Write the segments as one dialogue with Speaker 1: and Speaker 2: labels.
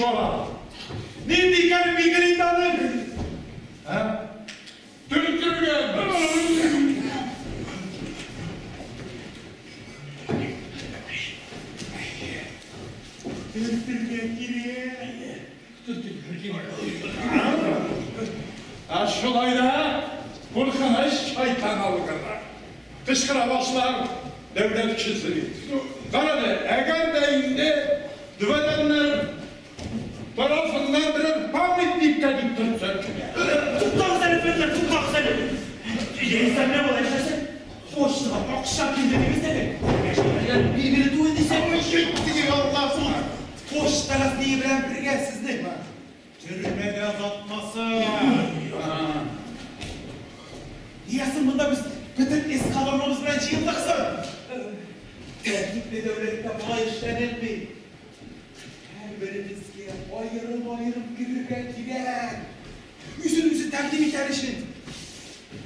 Speaker 1: чара? Нинди икәнен билгеле инде аның. Ә? Төртергә. Төртергә кирәк. Төртергә кирәк. Ә шулай да куркыныч шайтан алгыры. Кычкыра башлар дәүләт кешесе бит. Карады, әгәр дә инде дворяннар тарафыннан берәр памятник та дип төртсәк кенә.
Speaker 2: Туктагыз әле, әфәнделәр, туктагыз әле. Яисә менә болай эшләсәк, почтага акча килде дигез әле. Яшьләр билгеле түгел дисәк,
Speaker 3: Җитте, Аллаһу.
Speaker 2: Почтагыз ни белән бергә сезне төрмәгә озатмасын. Нигә соң монда без бөтен эскадроныбыз белән җыелдык соң? Тәртипле дәүләттә болай эшләнелми. Һәрберебезгә аерым-аерым керергә кирәк. Үзен үзе тәкъдим итәр өчен.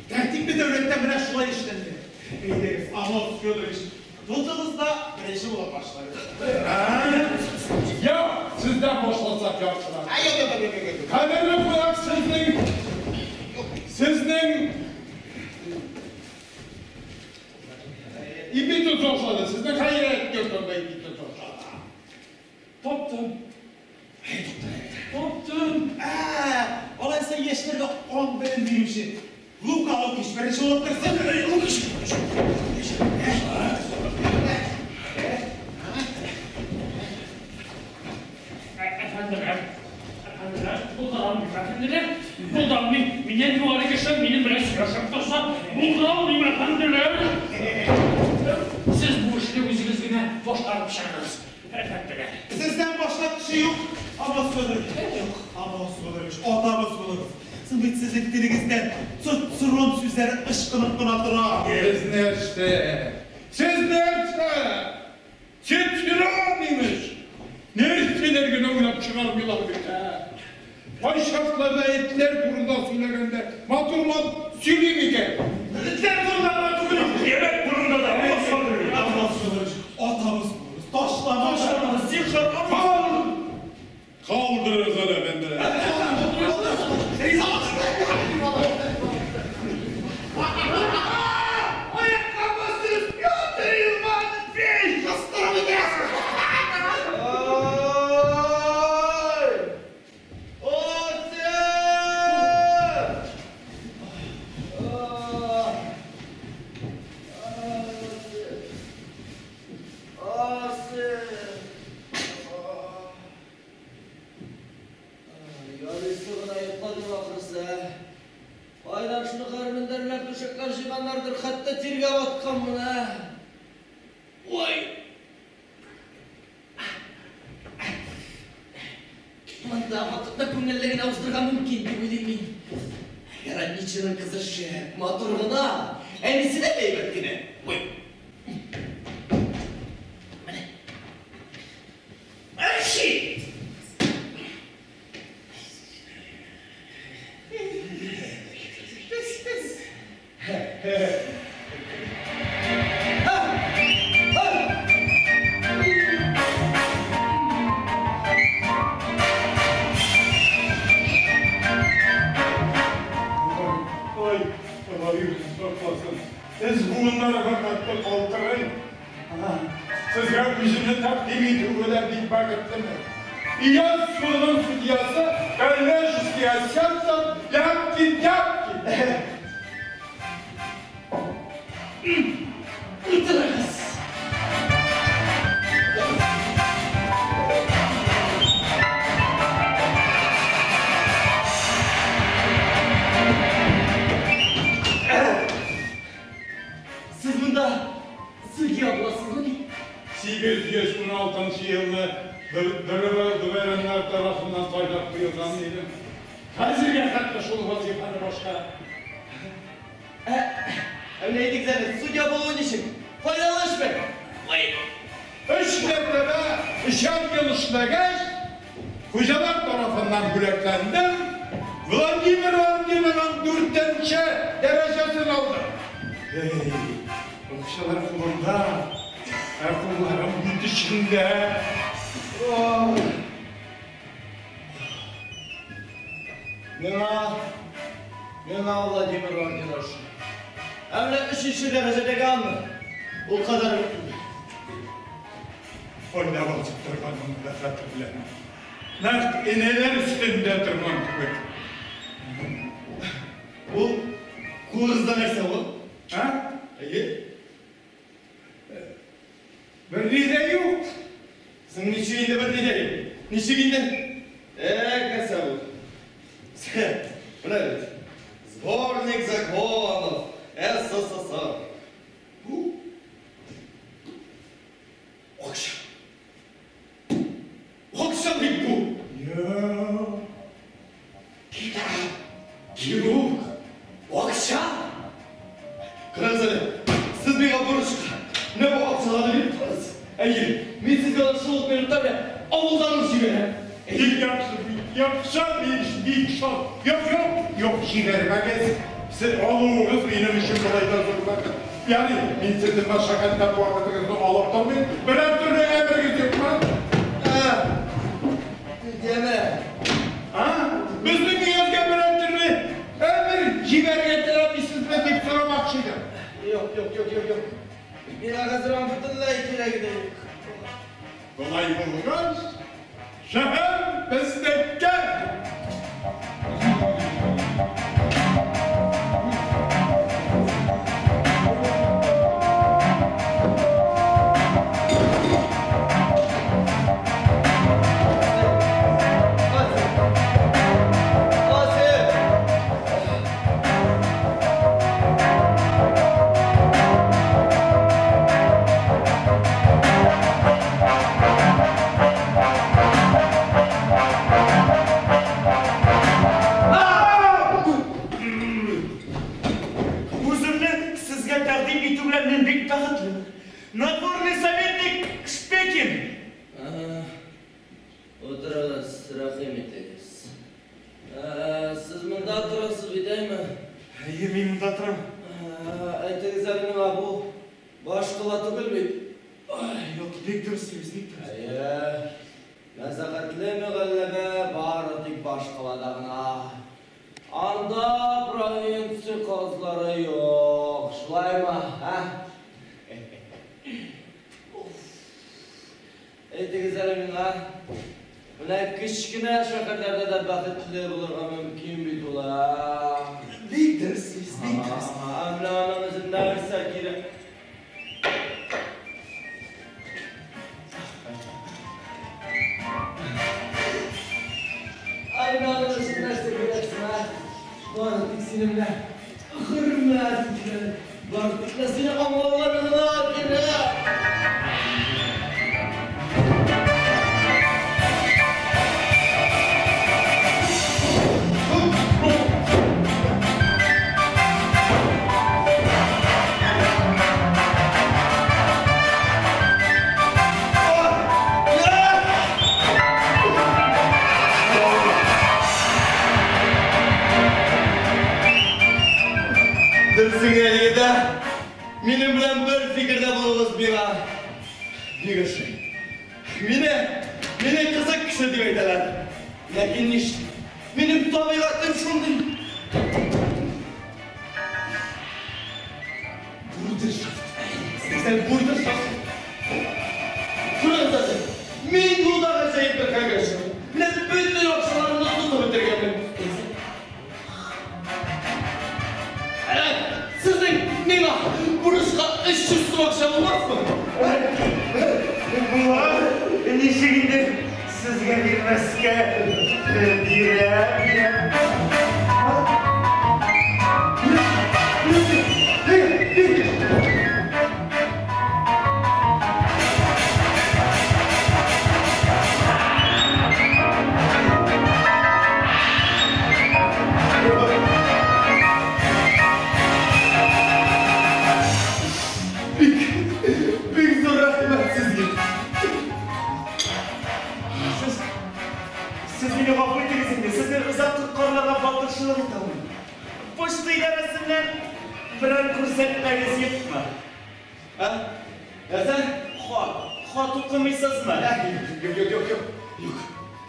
Speaker 2: Тәртипле дәүләттә менә шулай эшләнелә. Әйдәгез, Амос Федорович, тотыгыз да беренче булып башлагыз.
Speaker 1: Я, сездән башласак яхшырак. Кадерле кунак, сезнең ипи тоташлады, сезнең хәйрәт йортында ипи тоташлады.
Speaker 2: Таптым. Таптым. Алайса яшьләргә аң белем бирүче Лука Лукич беренче булып керсен. Лукич.
Speaker 4: Әфәнделәр, әфәнделәр, булдыра алмыйм, әфәнделәр, булдыра алмыйм. Миннән югары кеше минем белән сөйләшеп торса, булдыра алмыйм, әфәнделәр. Сез бу эшне үзегез генә башкарып чыгыгыз, әфәнделәр.
Speaker 2: Сездән башка кеше юк, Амос Федорович. Амос Федорович, атабыз булыгыз. Соң бит сезнең телегездән Цицерон сүзләре ычкынып кына тора.
Speaker 1: Сез нәрсә? Сез нәрсә? Цицерон имеш! Нәрсәләр генә уйлап чыгармыйлар бит, ә? Кайчакларда этләр турында сөйләгәндә матурлап сөйлим икән.
Speaker 2: Этләр турында гына түгел,
Speaker 4: Yemek турында да, Амос Федорович.
Speaker 2: Амос Федорович, атабыз булыгыз. Ташламагыз.
Speaker 4: Ташламагыз, зинһар, Амос.
Speaker 1: Кал! Калдырыгыз әле, әфәнделәр.
Speaker 3: Аякка бастырып, Петр Иванович! Бастырып итәсез!
Speaker 5: Ай! Осип! Осип! Ярыйсы гына йокладым ахрысы, ә? Кайдан шуны кадәр мендәрләр, түшәкләр җыйганнардыр, хәтта тиргә батканмын, ә? Ой! Монда вакытны күңелле генә уздырырга мөмкин дип уйлыйм мин. Городничийның кызы шәп, матур гына, әнисе дә әйбәт кенә. Ой! Менә. Әчи!
Speaker 3: Тез, тез.
Speaker 1: Ой, Ходаем сакласын. Сез буыннары хөрмәтле калтырый. Сезгә үземне тәкъдим итүгә дә бик бәхетлемен. Ияз судының судьясы коллежский асессор Ляпкин Тяпкин.
Speaker 4: Утырыгыз.
Speaker 5: Сез монда судья буласызмыни?
Speaker 1: 816 елны дворяннар тарафыннан сайлап куелган идем. Хәзергә хәтта шул вазифаны башка.
Speaker 5: Ә менә әйтегез әле, судья булуы ничек? Файдалы эшме?
Speaker 4: Ой!
Speaker 1: Өч мәртәбә өчәр ел эшләгәч, хуҗалар тарафыннан бүләкләндем. Владимир орденының дүртенче дәрәҗәсен алдым. Эй, акчалар кулымда, ә кулларым бит эчендә. Ой.
Speaker 5: Миңа Владимир ордены ошый. Ә менә өченче дәрәҗәдәге аны ул кадәр үк түгел.
Speaker 1: Кайда басып торганымны да хәтерләмим. Нәкъ энәләр өстендә торган кебек.
Speaker 2: Ул кулыгызда нәрсә ул?
Speaker 1: А?
Speaker 2: Әйе.
Speaker 1: Берни дә юк.
Speaker 2: Соң ничек инде берни дә юк? Ничек инде? Әк, нәрсә бу? Менә бит. Сборник законов СССР. Бу акча. Акча бит бу.
Speaker 1: Юк.
Speaker 2: Китап. Юк. Акча. Карагыз әле, сез миңа бурычка менә бу акчаларны биреп торыгыз. Әйе, мин сезгә аны шул ук минутта менә авылдан ук җибәрәм.
Speaker 1: Бик яхшы, бик яхшы, мин бик шат. Юк, юк, юк, җибәрмәгез. Сез алуыгыз минем өчен болай да зур бәхет. Ягъни, мин сезнең мәшәкатьләп вакытыгызны алып тормыйм. Берәр төрле әмерегез юкмы?
Speaker 5: Дәмә.
Speaker 1: А? Безнең өязгә берәр төрле әмер җибәрергә теләмисезме дип сорамакчы идем.
Speaker 5: Юк, юк, юк, юк, юк. Миңа хәзер аның бөтенләй кирәге дә юк.
Speaker 1: Болай булгач, шәһәр безнеке!
Speaker 5: Асия!
Speaker 3: Үземне сезгә тәкъдим итү белән мин бик бәхетле. Надворный советник Шпекин.
Speaker 5: Утырыгыз, рәхим итегез. Сез монда торасыз бит, әйме?
Speaker 3: Әйе, мин монда торам.
Speaker 5: Әйтегез әле миңа, бу башкала түгел бит.
Speaker 3: Юк, бик дөрес сүз, бик дөрес.
Speaker 5: Әйе, нәзакәтле мөгалләмә бары тик башкалада гына. Анда провинция кызлары юк, шулаймы, ә? Әйтегез әле миңа, менә кечкенә шәһәрләрдә дә бәхетле булырга мөмкин бит ул, ә?
Speaker 3: Бик дөрес сүз, бик дөрес.
Speaker 5: Ә менә аның өчен нәрсә кирәк? Ә менә аның өчен нәрсә кирәк сиңа? Бары тик синең белән хөрмәт итүләре, бары тик менә сине аңлаулары гына кирәк.
Speaker 2: Дөресен генә әйткәндә, минем белән бер фикердә булуыгыз миңа бик ошый. Мине кызык кеше дип әйтәләр. Ләкин нишлим? Минем табигатем шундый. Бурдершафт. Сен бурдершафт. Күрәсез әле, мин юлда гаҗәеп бер хәлгә очрадым. Менә бөтен акчаларымны тотып бетергәнмен.
Speaker 5: Сезнең миңа бурычка 300 сум акча булмасмы?
Speaker 3: Була, ничек инде сезгә бирмәскә? Бирәм, бирәм.
Speaker 2: Бик, бик зур рәхмәт сезгә.
Speaker 3: Сез мине гафу итегез инде, сезне озак тоткарларга батырчылык итә алмыйм. Почта идарәсеннән берәр күрсәтмәгез юкмы?
Speaker 2: Ә? Нәрсә?
Speaker 3: Хат, хат укымыйсызмы?
Speaker 2: Юк, юк, юк, юк. Юк.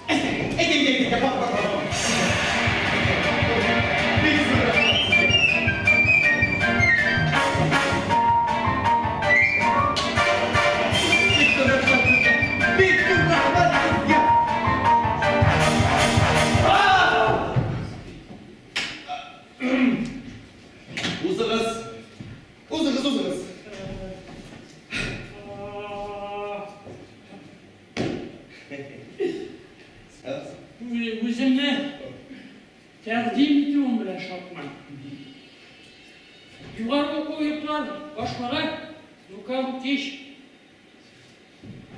Speaker 2: Әйдә, әйдә, әйдә, бар, бар, бар.
Speaker 4: Югары уку йортлар башлыгы Лука Лукич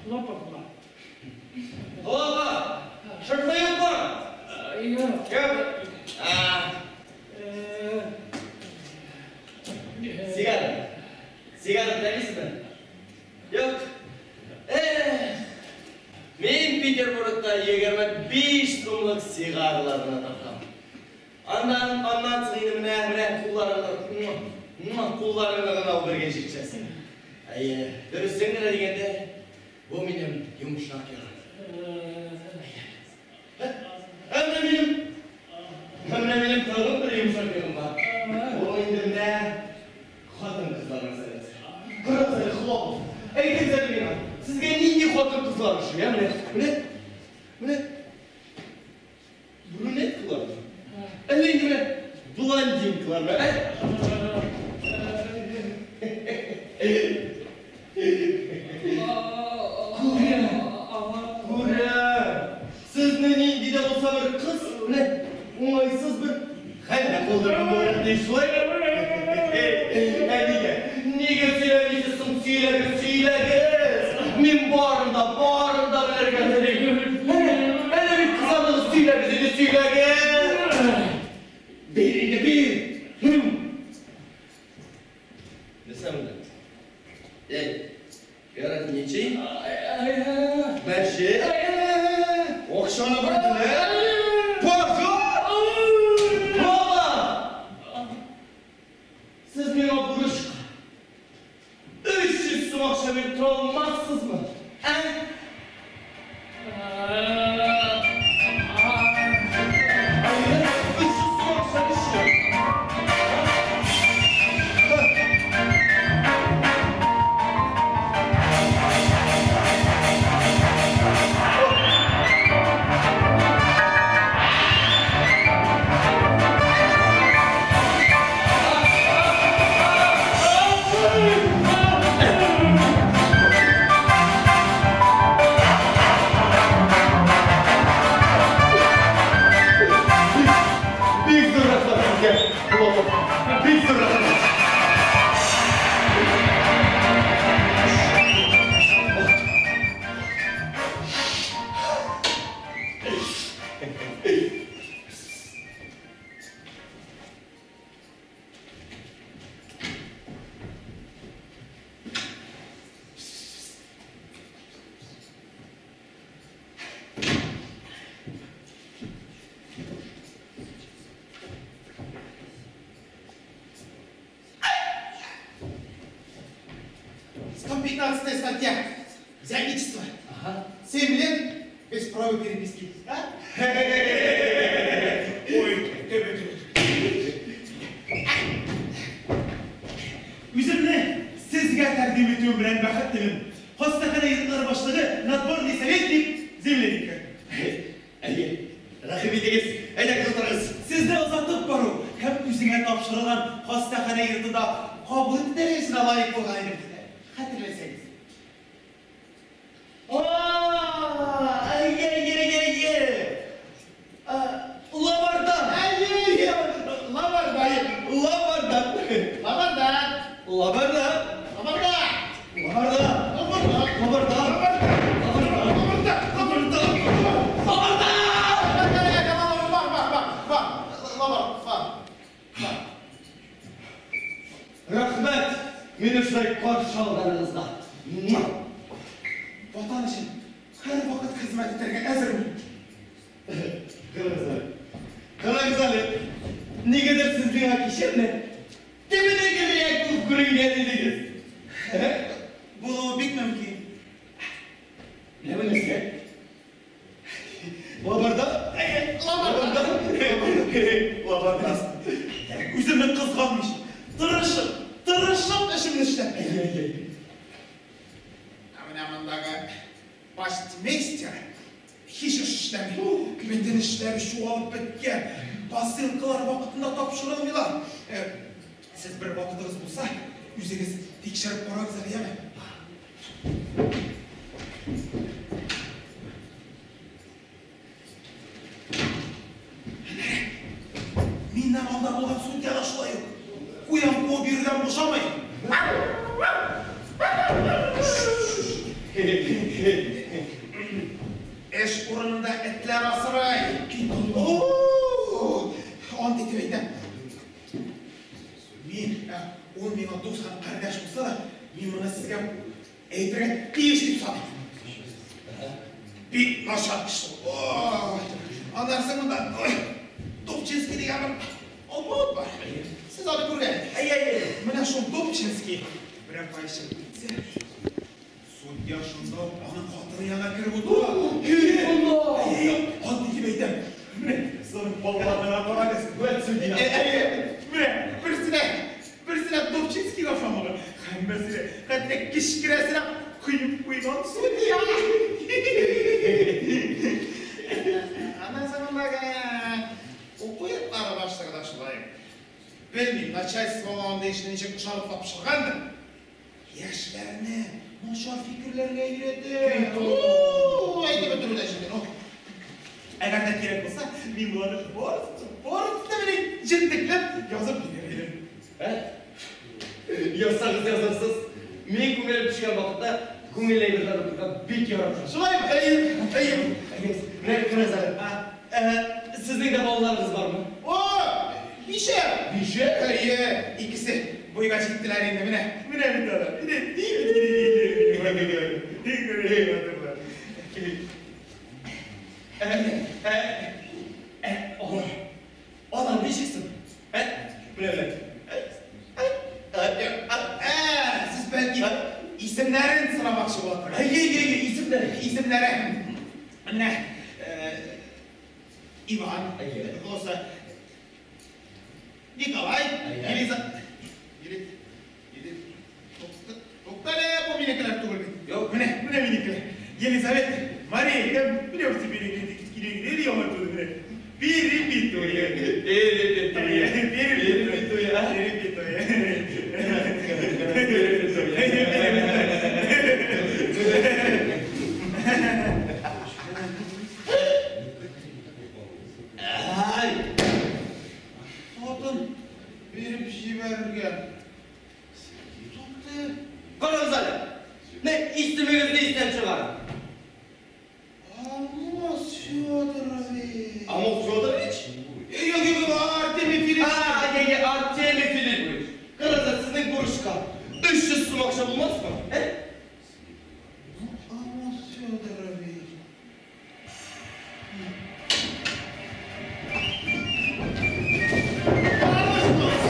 Speaker 4: Хлопов була.
Speaker 5: Хлопов! Шырпы юкмы?
Speaker 4: Юк.
Speaker 5: Кем? Сигара. Сигара теләмисезме? Юк. Мин Петербургта 25 сумлык сигараларны тапкам. Аннан соң инде менә кулларыңны гына бергә җитәсең. Әйе, дөресен генә дигәндә, бу минем йомшак ягым. Менә минем тагын бер йомшак ягым бар. Ул инде менә хатын-кызлар мәсьәләсе. Карагыз әле, Хлопов, әйтегез әле миңа, сезгә нинди хатын-кызлар ошый, ә? Менә брюнеткалар. Әллә инде менә блондинкалармы, ә? Күрәм. Сезне нинди дә булса бер кыз, менә уңайсыз бер хәлдә калдырган булыр, шулаймы? Ә нигә? Нигә сөйләмисез соң? Сөйләгез, сөйләгез! Мин барын да белергә телим. Әле бит кызаныгыз, сөйләгез инде, сөйләгез! Бир инде, бир! Нәрсә монда? Эй, городничий? Мәче? Акчаны бирделәр? Пожар! Баба! Сез миңа бурычка 300 сум акча биреп тора алмассызмы? Ә? 300 сум акча нишләр? Бик зур рәхмәт сезгә, Хлопов. Бик зур рәхмәт.
Speaker 2: Статья. Взятничество.
Speaker 5: Ага.
Speaker 2: 7 лет без права переписки. А?
Speaker 1: Ой, тәбе.
Speaker 2: Үземне сезгә тәкъдим итүем белән бәхетлемен. Хастаханә йортлары башлыгы, надборный советник Земляника.
Speaker 5: Әйе, рәхим итегез, әйдәгез утырыгыз.
Speaker 2: Сезне озатып бару һәм үзеңә тапшырылган хастаханә йортында кабул итү дәрәҗәсенә лаек булган идем. Хәтерләсәгез.
Speaker 5: Әйе, әйе, әйе. Лабардан. Әйе, лабардан. Лабардан.
Speaker 2: Лабардан.
Speaker 5: Лабардан.
Speaker 2: Лабардан.
Speaker 5: Лабардан.
Speaker 2: Лабардан.
Speaker 5: Лабардан.
Speaker 2: Лабардан.
Speaker 5: Лабардан.
Speaker 2: Лабардан.
Speaker 5: Рәхмәт, мине шулай каршы алганыгызга.
Speaker 2: Ватан өчен һәрвакыт хезмәт итәргә әзермен.
Speaker 5: Карагыз әле. Карагыз әле. Нигәдер сез миңа кичә менә тәбәнәгрәк булып күренгән идегез.
Speaker 2: Булуы бик мөмкин.
Speaker 5: Менә бу нәрсә? Лабардан? Лабардан. Лабардан.
Speaker 2: Үземне кызганмыйча, тырышып эшемне эшләп. Ә менә мондагы почтмейстер һич эш эшләми. Бөтен эшләре чуалып беткән. Посылкалар вакытында тапшырылмыйлар. Сез бер вакытыгыз булса, үзегез тикшереп карагыз әле, яме? Миннән алда булган судья да шулай ук. Куян куып йөргән Эш урынында этләр асрай. Ант итеп әйтәм. Мин, ул миңа дус һәм кардәш булса да, мин моны сезгә әйтергә тиеш дип саныйм. Бик начар кеше. Аннан соң монда Дубчинский дигән бер алпавыт бар. Сез аны күргән. Әй-әй-әй. Менә шул Дубчинский берәр кая чыгып китсә, судья шунда ук аның хатыны янына кереп утыра. Әй, ант итеп әйтәм. Менә сезнең балаларына карагыз.
Speaker 5: Вәт судья.
Speaker 2: Әй, менә берсенә Дубчинскийга ошамаган. Һәммәсенә, хәтта кечкенәсенә коеп куйган судья. Аннан соң мондагы уку йортлары башлыгы да шулай. Белмим, начальство андый эшне ничек ышанып тапшыргандыр. Яшьләрне начар фикерләргә өйрәтә. Әйтеп бетерү дә читен. Әгәр дә кирәк булса, мин боларны барысын да белән җентекләп язып бирер идем.
Speaker 5: Язсагыз язарсыз. Мин күңелем төшкән вакытта күңел әйберләр укырга бик яратам.
Speaker 2: Шулаймы? Әйе, әйе.
Speaker 5: Менә күрәсез әле. Сезнең дә балаларыгыз бармы?
Speaker 2: О, бишәү.
Speaker 5: Бишәү?
Speaker 2: Әйе, икесе буйга җиттеләр инде, менә. Менә бит алар.
Speaker 5: Алар, алар ничек соң? Менә, менә.
Speaker 2: Сез бәлки исемнәрен сорамакчы буласыз.
Speaker 5: Әйе, әйе, әйе, исемнәре.
Speaker 2: Исемнәре. Менә Иван, Олысы Николай, Елиза. Туктале, бу минекеләр түгел бит.
Speaker 5: Юк.
Speaker 2: Менә, менә минекеләр. Елизавета, Мария, кем? Менә үзе менә. Перепитуя.
Speaker 5: Перепитуя.
Speaker 2: Перепитуя.
Speaker 5: Перепитуя. Ай!
Speaker 2: Хатын биреп җибәрергә. Тукты.
Speaker 5: Карагыз әле. Менә исемегезне истән чыгарам.
Speaker 2: Амос Федорович.
Speaker 5: Амос Федорович?
Speaker 2: Юк, юк, Артемий Филиппович.
Speaker 5: А, әйе, Артемий Филиппович. Карагыз, сезнең бурычка 300 сум акча булмасмы? Ә?
Speaker 2: Амос Федорович.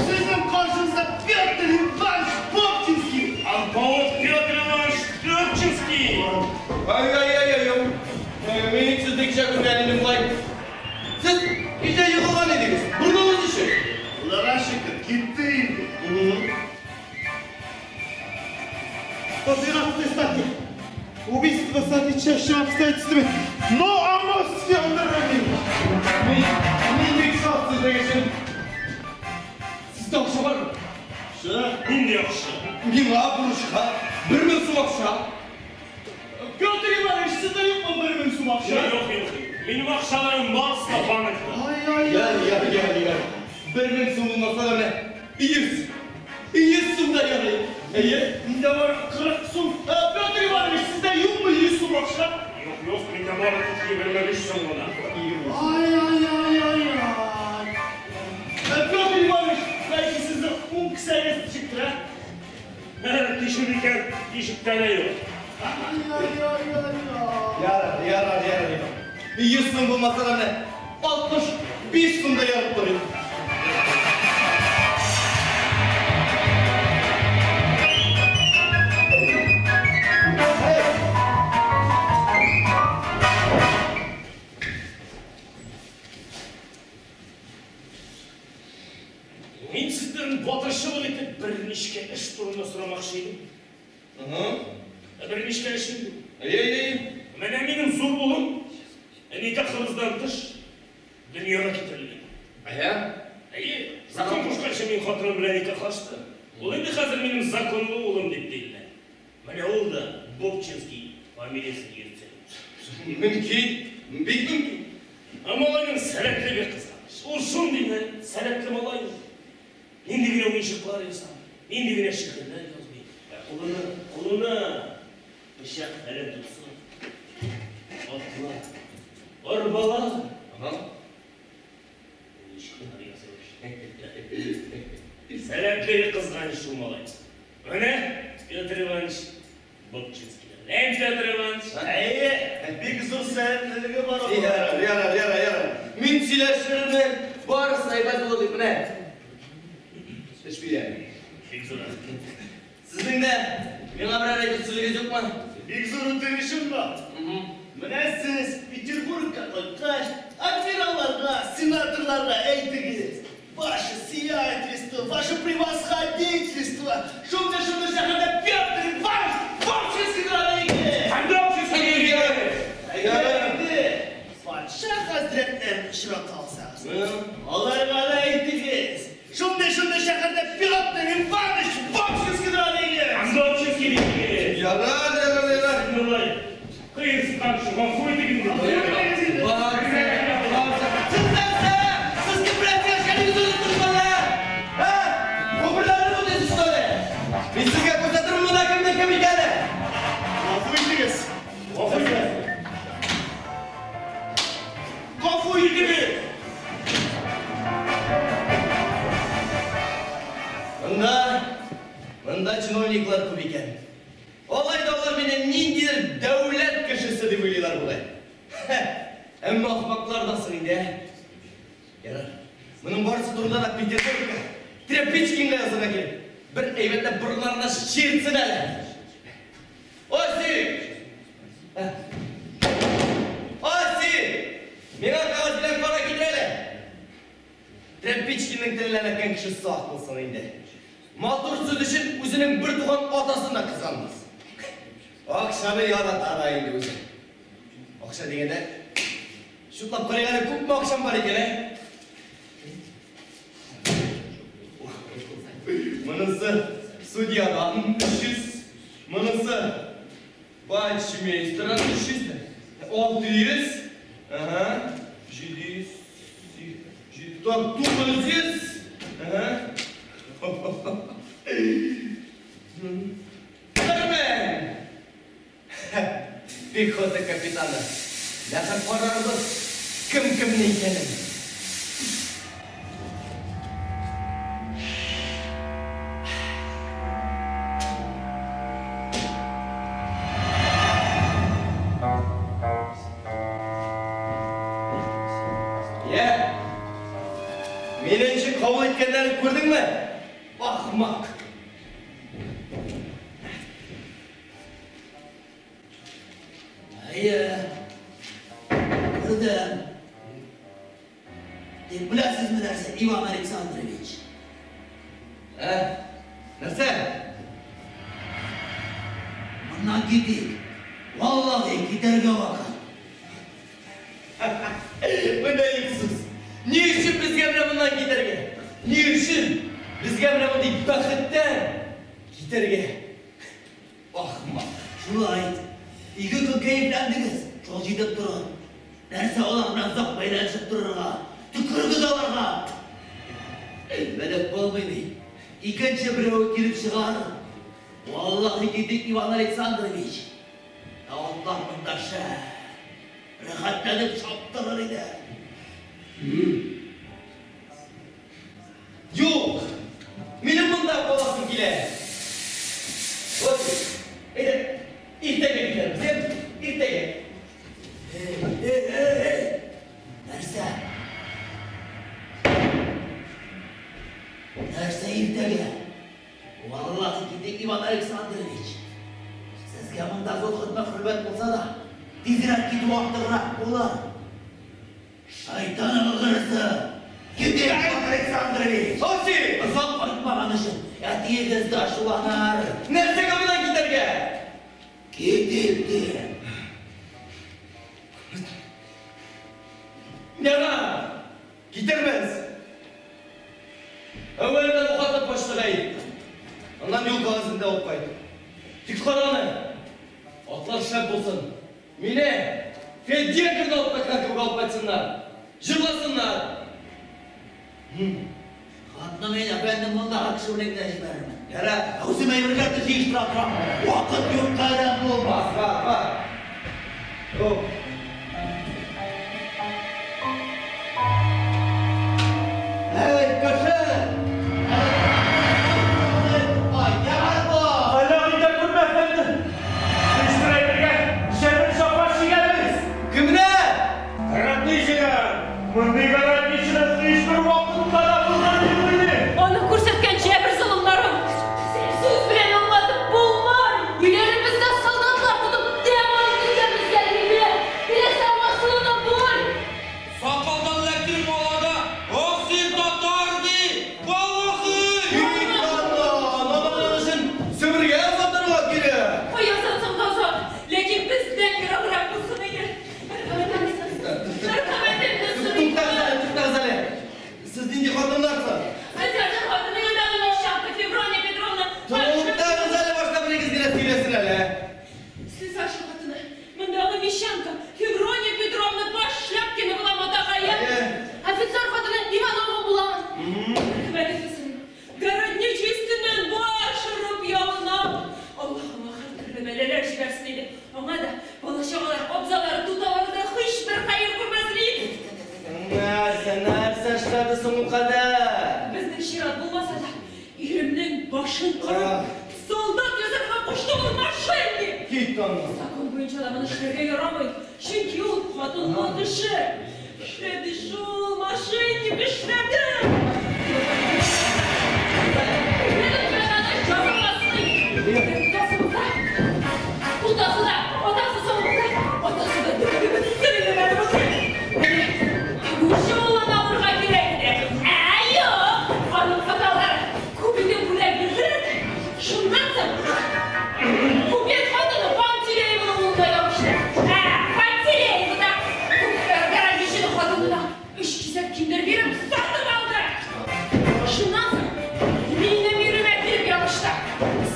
Speaker 3: Сезнең каршыгызда Петр Иванович Бобчинский.
Speaker 4: Алпавыт Петр Иванович Дубчинский.
Speaker 5: Ай-ай-ай-ай. Мин сезнеңчә күргәнем болай. Сез кичә егылган идегез. Борыныгыз ничек?
Speaker 3: Аллага шөкер, китте инде.
Speaker 2: 112 статья. Убийство с отягчающими обстоятельствами. Но Амос Федорович!
Speaker 5: Мин бик шат сезнең өчен. Сездә акча бармы?
Speaker 4: Нинди акча?
Speaker 5: Миңа бурычка 1000 сум акча.
Speaker 3: Петр Иванович, сездә юкмы 1000 сум акча?
Speaker 4: Юк, юк. Минем акчаларым барысы да банкта.
Speaker 2: Ай-ай-ай.
Speaker 5: Яр, яр, яр, яр. 1000 сум булмаса да менә 100. 100 сум да ярый. Әйе.
Speaker 3: Миндә бар 40 сум. Петр Иванович, сездә юкмы 100 сум акча?
Speaker 4: Юк, юк, миндә бары тик 25 сум гына.
Speaker 2: Ай-ай-ай-ай-ай.
Speaker 3: Петр Иванович, бәлки сезнең уң кесәгез тишектер, ә?
Speaker 4: Тишек икән, тишектә дә юк.
Speaker 2: Ай-ай-ай-ай-ай.
Speaker 5: Ярар, ярар, ярар. 100 сум булмаса да менә 65 сум да ярып торыйм.
Speaker 4: Мин сездән батырчылык итеп берничә эш турында сорамакчы идем. Берничә эш инде.
Speaker 5: Әйе, әйе.
Speaker 4: Менә минем зур улым никахыбыздан тыш дөньяга китерелгән.
Speaker 5: Әйе.
Speaker 4: Әйе, закон кушканча мин хатыным белән никахлаштым. Ул инде хәзер минем законлы улым дип диелә. Менә ул да Бобчинский фамилиясен йөртә.
Speaker 5: Мөмкин, бик мөмкин.
Speaker 4: Ә малайның сәләтлеге кызганыч. Ул шундый сәләтле малай. Нинди генә уенчыклар ясамый, нинди генә шигырьләр язмый. Ә кулына, кулына
Speaker 3: Пычак фәлән тотса, атлар, арбалар.
Speaker 5: Ага.
Speaker 3: Сәләтлеге кызганыч шул малай. Менә Петр Иванович Бобчинский. Әй, Петр Иванович.
Speaker 5: Әйе,
Speaker 3: бик зур сәләтлелеге бар.
Speaker 5: Ярар, ярар, ярар, ярар. Мин сөйләшермен, барысы әйбәт булыр дип менә. Эш бирәм.
Speaker 3: Бик зур.
Speaker 5: Сезнең дә миңа берәр әйтер сүзегез юкмы?
Speaker 3: Бик зур үтенечем бар. Менә сез Петербургка кайткач, адмиралларга, сенаторларга әйтегез. Ваше сиятельство, ваше превосходительство, шундый-шундый шәһәрдә Петр Иванович Бобчинский тора икән. Әгәр патша хәзрәтләрен очрата алсагыз, аларга да әйтегез. Шундый-шундый шәһәрдә Петр Иванович Бобчинский тора икән.
Speaker 5: Ярар, ярар, ярар.
Speaker 4: Кыерсытканчы, гафу итегез.
Speaker 5: Барсы, барсы. Сез нәрсә? Сез кем белән сөйләшкәнегезне оныттыгызмы? Ә? Гомерләрне үтәсез әле. Мин сезгә күрсәтермен монда кемнең кем икәнен.
Speaker 3: Гафу итегез. Гафу итегез. Гафу итегез.
Speaker 5: Монда, монда чиновниклар күп икән. Алай да алар мине ниндидер дәүләт кешесе дип уйлыйлар бугай. Әмма ахмаклар да соң инде, ә? Ярар. Моның барысы турында да Петербургка, Тряпичкинга язарга кирәк. Бер әйбәтләп борыннарына чиртсен әле. Осип! Осип! Миңа кәгазь белән кара китер әле. Тряпичкинның теленә эләккән кеше сак булсын инде. Матур сүз өчен үзенең бер туган атасын да кызганмас. Акчаны ярата да инде үзе. Акча дигәндә, чутлап карыйк әле, күпме акчам бар икән, ә? Монысы судьядан 300, монысы почмейстердан 300, 600, ага, 700, 900, ага. Бер мең! Пехота капитаны. Ләкин карарбыз, кем кемне икәнен. Йә, мине ничек кабул иткәннәрен күрдеңме? Ахмак!
Speaker 6: Әйе, күрдем. Тик беләсезме нәрсә, Иван Александрович?
Speaker 5: Ә? Нәрсә?
Speaker 6: Моннан китик. Валлаһи, китәргә вакыт.
Speaker 5: Менә юксыз. Ни өчен безгә менә моннан китәргә? Ни өчен безгә менә мондый бәхеттән китәргә? Ахмак.
Speaker 6: Шулай. Ике көн кәефләндегез, шул җитеп тора. Нәрсә алар белән озак бәйләнешеп торырга? Төкерегез аларга! Белеп булмый бит. Икенче берәү килеп чыгар. Валлаһи, китик, Иван Александрович. Ә атлар монда шәп. Рәхәтләнеп чаптырыр иде.
Speaker 5: Юк! Минем монда каласым килә. Вот, әйдә, иртәгә китәрбез, ә? Иртәгә.
Speaker 6: Эй, эй, эй, эй! Нәрсә? Нәрсә иртәгә? Валлаһи, китик, Иван Александрович. Сезгә монда зур хезмәт хөрмәт булса да, тизрәк китү артыграк булыр. Шайтан алгырысы! Китик, Иван Александрович!
Speaker 5: Осип!
Speaker 6: Озак кайтмаган өчен әтиегез дә ачуланыр.
Speaker 5: Нәрсәгә моннан китәргә?
Speaker 6: Китик, дим.
Speaker 5: Ярар! Китермез! Әүвәлдә бу хатны почтага әйт. Аннан юл кәгазен дә алып кайт. Тик кара аны! Атлар шәп булсын. Мине Феденконы алып кайткан кебек алып кайтсыннар. Җырласыннар.
Speaker 6: Хатны мин, әфәндем, мондагы кеше белән генә җибәрермен.
Speaker 5: Ярар.
Speaker 6: Үзем әйберләрне җыештыра торам. Вакыт юкка әрәм булмас.
Speaker 5: Әй, кеше!
Speaker 3: Аяк итә күрмә, әфәндем. Һичбер әйбергә җәбер-җәфа чигәбез.
Speaker 5: Кемнәр?
Speaker 3: Городничийлар! Мондый городничийлар һичбер вакытта да булган юк иде.
Speaker 7: Аны күрсәткән җәбер-золымнарын сүз белән аңлатып булмый. Өйләребездә солдатлар тотып тәмам итәбезгә диде. Теләсә масылына бул.
Speaker 8: Сакалдан ләкин балада, ах син татар ди, валлахи!
Speaker 5: Бик ана, аның өчен Себергә озатырга кирәк.
Speaker 7: Кая озатсаң да озат, ләкин бездән ераграк булсын иде. Мәрхәмәтеңне, мәрхәмәтеңне сорыйм.
Speaker 5: Туктагыз әле, туктагыз әле. Сез нинди хатыннарсыз?
Speaker 7: Офицерның хатыны янындагы мещанка Феврония Петровна.
Speaker 5: Туктагыз әле, башта берегез генә сөйләсен әле.
Speaker 7: Слесарша хатыны, мондагы мещанка Феврония Петровна Пашляпкина була матагае. Офицер хатыны Иванова була. Мәрхәмәтеңне сорыйм. Городничий өстеннән баш орып ялына. Аллаһ аңа һәртөрле бәлаләр җибәрсен иде. Аңа да бала-чагалар, абзалары, туталары да һичбер хәер күрмәсен иде.
Speaker 5: Нәрсә, нәрсә эшләде соң ул кадәр?
Speaker 7: Безнең чират булмаса да, иремнең башын кырып, солдат язарга кушты ул мошенник.
Speaker 5: Кит аннан.
Speaker 7: Закон буенча да моны эшләргә ярамый, чөнки ул хатынлы кеше. Эшләде шул мошенник, эшләде. Тутасы да, атасы соң булса, атасы да Күрше улын алырга кирәк иде. Ә юк, аның хаталары күп итеп бүләк бирделәр дә, шуннан соң купец хатыны Пантелеевның улына ябышты. Ә Пантелеева да городничийның хатынына өч кисәк киндер биреп сатып алды. Шуннан соң минем иремә килеп ябышты.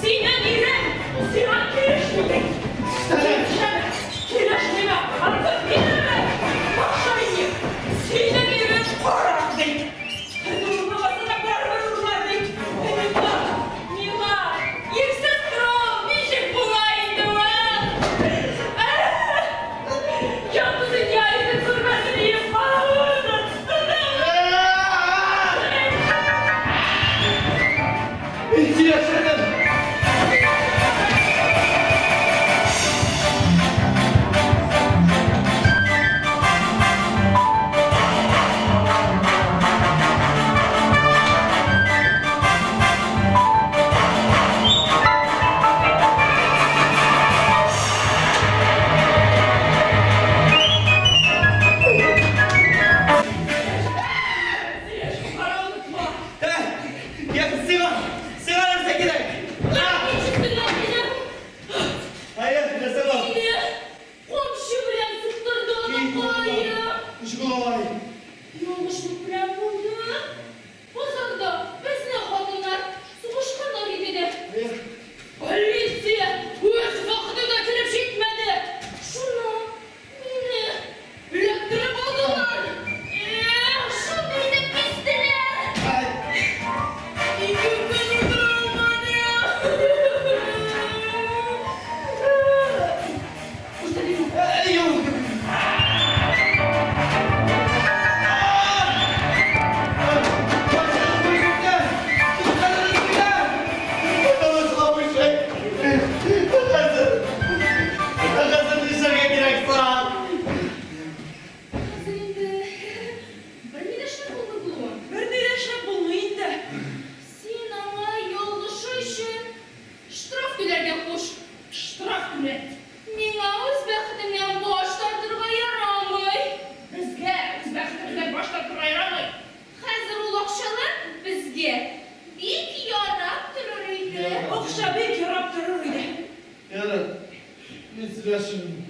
Speaker 7: Синең ирең сиңа килешми ди. Килешәме? Килешмиме? Артык килерме? Мошенник! Синең ирең карак ди. Урламаса да барыбер урлар ди. Миңа, миңа ирсез тору ничек була инде ул? Якты дөнья йөзен күрмәсен ием.
Speaker 5: Мин сөйләшермен.
Speaker 7: Кара, онытма.
Speaker 5: Я сиңа, сиңа нәрсә кирәк?
Speaker 7: Ишетсеннәр мине.
Speaker 5: Әйе, нәрсә бар?
Speaker 7: Мине камчы белән суктырды анакаем.
Speaker 5: Ничек ул алай?
Speaker 7: Ялгышлык белән булды. Базарда безнең хатыннар сугышканнар иде дә. Полиция үз вакытында килеп җитмәде. Шуны мине эләктереп алдылар. Эх, шундый итеп кистеләр. Ике көн утыра алмадым.
Speaker 5: Юк.
Speaker 7: Хәзер инде берни дә эшләп булмый булуын. Берни дә эшләп булмый инде. Син аңа ялгышы өчен штраф түләргә куш. Штраф түләт. Миңа үз бәхетемнән баш тартырга ярамый. Безгә үз бәхетебездән баш тартырга ярамый. Хәзер ул акчалар безгә бик ярап торыр иде. Акча бик ярап торыр иде.
Speaker 5: Ярар, мин сөйләшермен.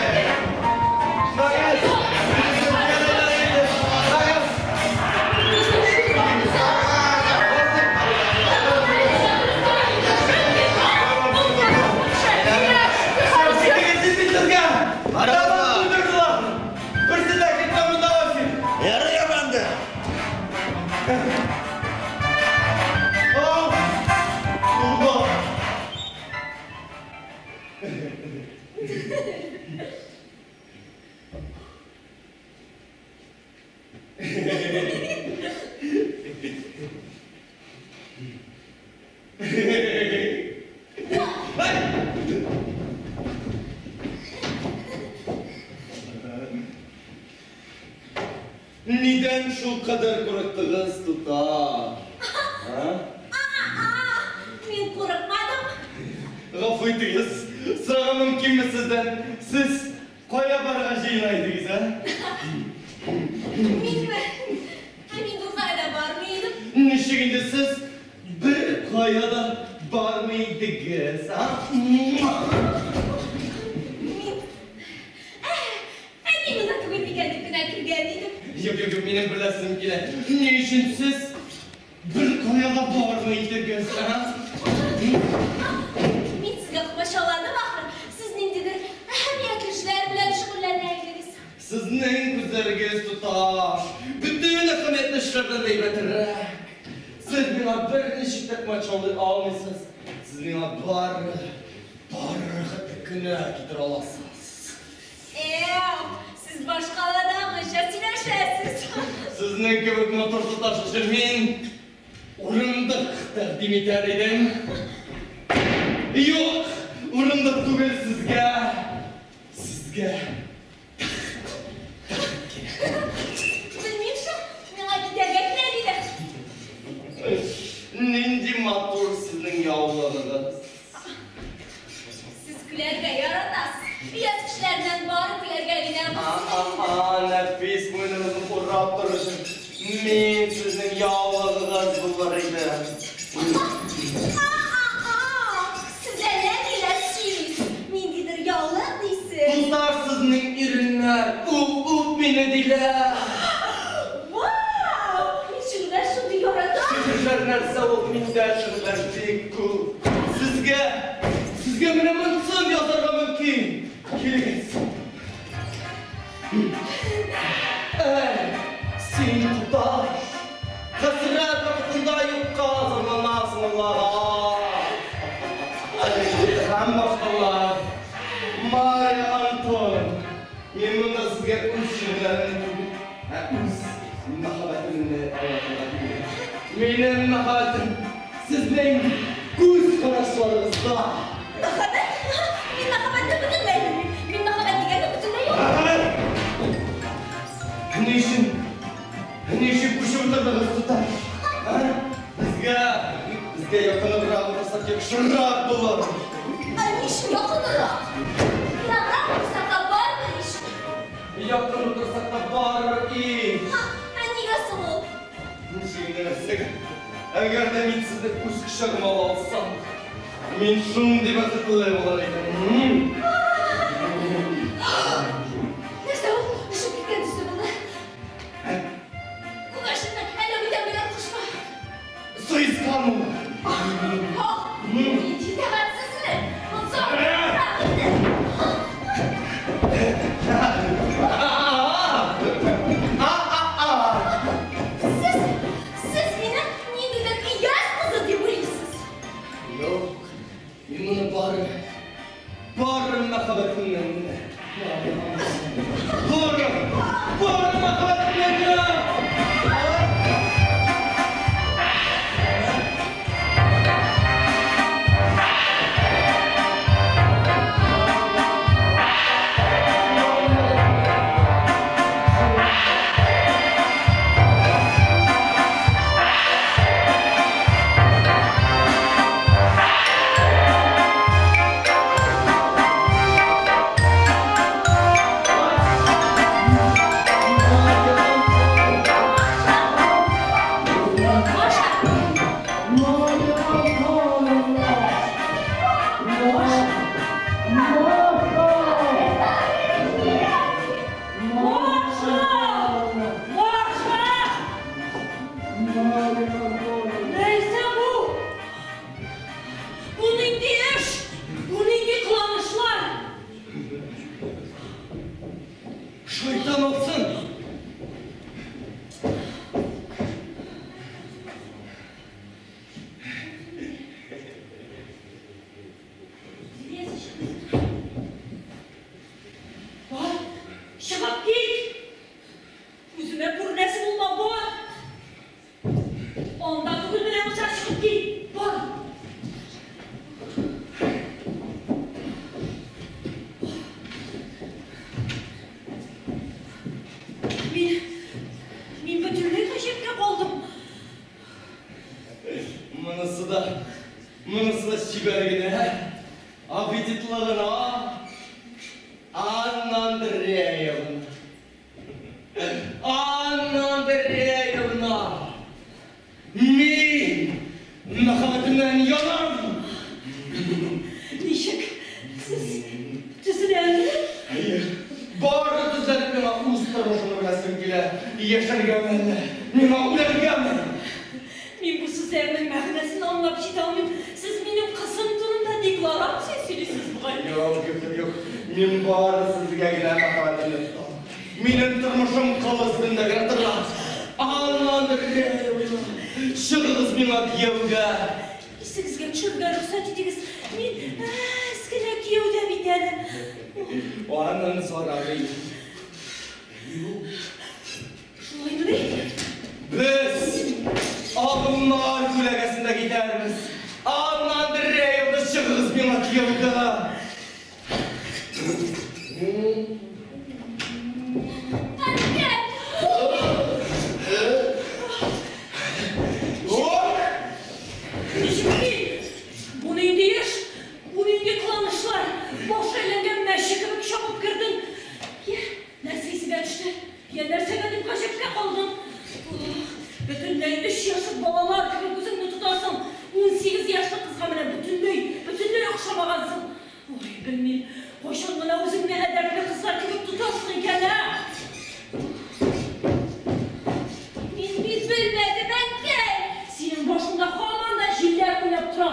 Speaker 7: Thank you.
Speaker 5: Нидән шул кадәр курыктыгыз, туташ?
Speaker 7: Мин курыкмадым.
Speaker 5: Гафу итегез, сорарга мөмкинме сездән? Сез кая барырга җыена идегез, ә?
Speaker 7: Минме? Ә мин беркая да бармый идем.
Speaker 5: Ничек инде сез беркая да бармый идегез, а?
Speaker 7: Мин... Әни монда түгел микән дип кенә кергән идем.
Speaker 5: Юк, юк, юк, минем беләсем килә. Ни өчен сез беркая да бармый идегез, а?
Speaker 7: Мин сезгә комачауладым, ахры. Сез ниндидер әһәмиятле эшләр белән шөгыльләнә идегез.
Speaker 5: Сезнең күзләрегез, туташ, бөтен әһәмиятле эшләрдән дә әйбәтрәк. Сез миңа берничек тә комачаулый алмыйсыз. Сез миңа бары, бары рәхәтлек кенә китерә аласыз.
Speaker 7: Эу, сез башкаладагыча сөйләшәсез.
Speaker 5: Сезнең кебек матур туташ өчен мин урындык тәкъдим итәр идем. Юк, урындык түгел сезгә. Сезгә тәхет, тәхет кирәк.
Speaker 7: Белмим шул, миңа китәргә кирәк иде.
Speaker 5: Нинди матур сезнең яулыгыгыз.
Speaker 7: Сез көләргә яратасыз. Өяз кешеләреннән бары көләргә генә
Speaker 5: А-а-а, нәфис муеныгызны урап торыр өчен мин сезнең яулыгыгыз булыр идем.
Speaker 7: А-а-а, сез әллә ниләр сөйлисез. Ниндидер яулык дисез.
Speaker 5: Туташ, сезнең иреннәр үп-үп мине диләр.
Speaker 7: Вау! Мин шигырьләр шундый яратам.
Speaker 5: Шигырьләр нәрсә ул, миндә шигырьләр бик күп. Сезгә, сезгә менә монысын язарга мөмкин. Килегез. Әй, син, туташ, хәсрәт вакытында юкка зарланасың Аллага. Һәм башкалар. Марья Антоновна, мин монда сезгә үз шигырьләремне түгел, ә үз мәхәббәтемне аңлатырга килдем. Минем мәхәббәтем сезнең күз карашларыгызда.
Speaker 7: Мәхәббәт? Мин мәхәббәтне бөтенләй белмим. Мин мәхәббәт дигәнне бөтенләй юк.
Speaker 5: Ни өчен? Ни өчен күчеп утырдыгыз, туташ? А? Безгә, безгә якынрак утырсак яхшырак булыр.
Speaker 7: Ә ни өчен якынрак? Ераграк утырсак та барыбер ич.
Speaker 5: Якын утырсак та барыбер ич.
Speaker 7: Ә нигә соң ул?
Speaker 5: Ничек инде нәрсәгә? Әгәр дә мин сезне үз кочагыма ала алсам, мин шундый бәхетле булыр идем.
Speaker 7: Нәрсә ул? Өшеп киткән төсле булды. Күгәрченме? Әллә бүтән берәр кошмы?
Speaker 5: Сыескан ул.
Speaker 7: Ах, нинди итагатьсезлек! Монысы артыграк инде. Сез, сез мине ниндидер өяз кызы дип уйлыйсыз.
Speaker 5: Юк, мин моны бары, бары мәхәббәтемнән генә. Бары, бары мәхәббәтемнән генә.
Speaker 7: Бар, чыгып кит! Үземә күренәсе булма, бар! Анда түгел менә монда чыгып кит! Бар! Мин бөтенләй гаҗәпкә калдым.
Speaker 5: Монысы да чибәр генә, аппетитлы гына. Анна Андреевна. Анна Андреевна. Мин мәхәббәтемнән янам.
Speaker 7: Ничек? Сез төзеләме?
Speaker 5: Әйе. Бары төзәлеп миңа үз тормышымны беләсем килә. Яшәргәме әллә? Миңа үләргәме?
Speaker 7: Мин бу сүзләрнең мәгънәсен аңлап җитә алмыйм. Сез минем кызым турында декларация сөйлисез бугай.
Speaker 5: Юк, юк, юк. Мин бары сезгә генә мәхәббәтемне тотам. Минем тормышым кыл өстендә генә тора. Анна Андреевна, чыгыгыз миңа кияүгә.
Speaker 7: Исегезгә төшерергә рөхсәт итегез. Мин әз генә кияүдә бит әле.
Speaker 5: Аның зарары юк.
Speaker 7: Шулаймыни?
Speaker 5: Без агымнар күләгәсендә китәрбез. Анна Андреевна, чыгыгыз миңа кияүгә.
Speaker 7: Әнкәй! Ничек мин? Бу нинди эш? Бу нинди кыланышлар? Баш әйләнгән мәче кебек чабып кердең. Я, нәрсә исеңә төште? Я, нәрсәгә дип гаҗәпкә калдың? Бөтенләй 3 яшьлек балалар кебек үзеңне тотасың. 18 яшьлек кызга менә бөтенләй охшамагансың. Ой, белмим, кайчан гына үзеңне әдәпле кызлар кебек тотасың икән, ә? Мин бит белмәдем, әнкәй! Синең башыңда һаман да җилләр уйнап тора.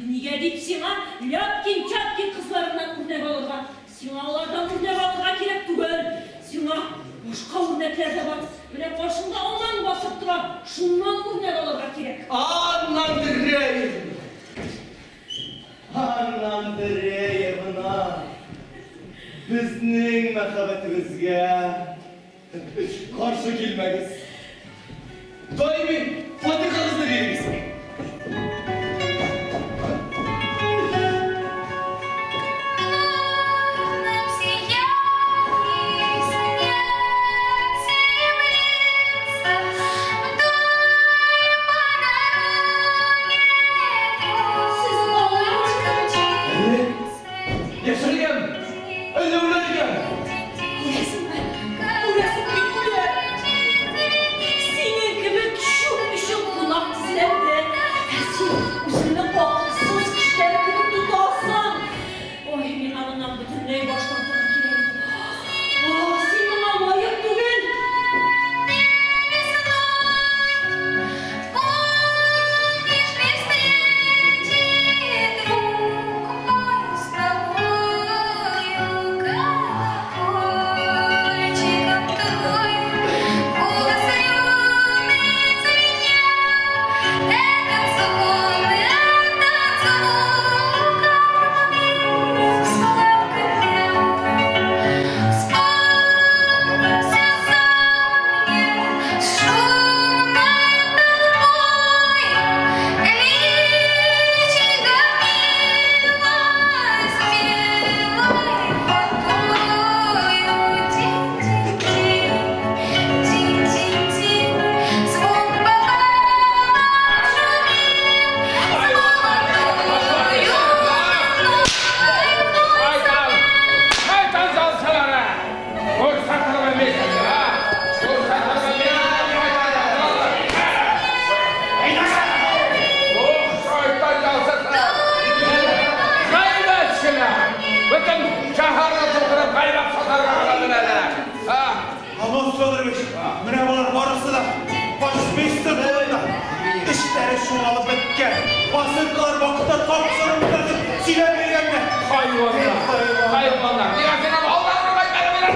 Speaker 7: Нигә дип сиңа Ляпкин-Чапкин кызларыннан үрнәк алырга? Сиңа алардан үрнәк алырга кирәк түгел. Сиңа башка үрнәкләр дә бар. Менә каршыңда аман басып тора. Шуннан үрнәк алырга кирәк.
Speaker 5: Анна Андреевна! Анна Андреевна! Безнең мәхәббәтебезгә каршы килмәгез. Даими фатихагызны бирегез.
Speaker 7: Сез алай
Speaker 5: Яшәргәме? Әллә үләргәме?
Speaker 7: Үләсеңме? Үләсең бит, үләр. Синең кебек чүп өчен кунак тезләнде. Ә син үзеңне акылсыз кешеләр кебек тотасың. Ой, миңа моннан бөтенләй баш тартырга кирәк иде. Ах, син моңа лаек түгел.
Speaker 4: Шайтан! Шайтан залсалары! Күрсәтергә мисен, а? Күрсәтергә Ох, шайтан залсасы! Гайбәтчеләр! Бөтен шәһәрне тутырып гайбәт сатарга кылдылар. А?
Speaker 2: Амос Федорович, менә болар барысы да почмейстер кулында. Эшләре чуалып беткән. Посылкалар вакытта тапшырылды дип сөйләп йөргәннәр.
Speaker 4: Хайваннар! Хайваннар! Нигә синең алдарга кайтмадың?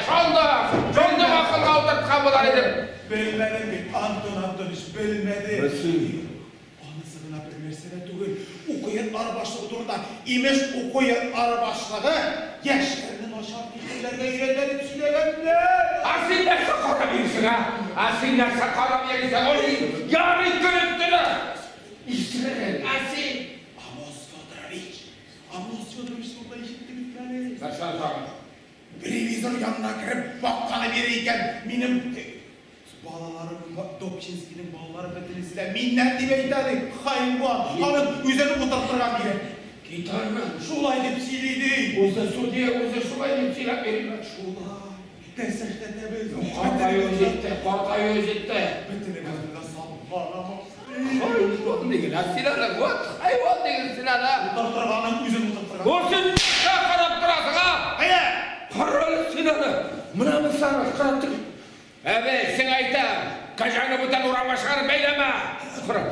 Speaker 4: Шундук! Шундук акылга утырткан булар идем.
Speaker 2: Белмәдем бит, Антон Антонович, белмәдем. Анысы гына гына бер нәрсә дә түгел. Уку йортлары башлыгы турында, имеш, уку йортлары башлыгы яшьләрне начар фикерләргә өйрәтә дип сөйләгәннәр.
Speaker 9: Ә син нәрсә карап йөрисең, ә? Ә син нәрсә карап йөрисең? Ой, ярый көлеп тора. Исерек, ә син?
Speaker 2: Амос Федорович, Амос Федорович турында ишеттегезме әле?
Speaker 9: Нәрсә тагын?
Speaker 2: Ревизор янына кереп бакканы бирә икән, минем балаларым, Добчинскийның балалары бөтенесе дә миннән дип әйтә ди, хайван. Аның үзен утыртырга кирәк.
Speaker 9: Китәрме?
Speaker 2: Шулай дип сөйли ди.
Speaker 9: Үзе судья, үзе шулай дип сөйләп йөри.
Speaker 2: Шулай. Нәрсә эшләтәбез?
Speaker 9: Картаю җитте, картаю җитте.
Speaker 2: Бөтенебезне дә саткан Амос.
Speaker 9: Хайван диген, ә син аны, вот, хайван диген син аны.
Speaker 2: Утыртырга, аның үзен утыртырга.
Speaker 9: Ул син нәрсә карап торасың, а?
Speaker 2: Әйдә!
Speaker 9: Кара әле син аны. Менә сары, карап тор. Әбе, син әйтәм, кәҗәне бүтән урамга чыгарып бәйләмә. Кара.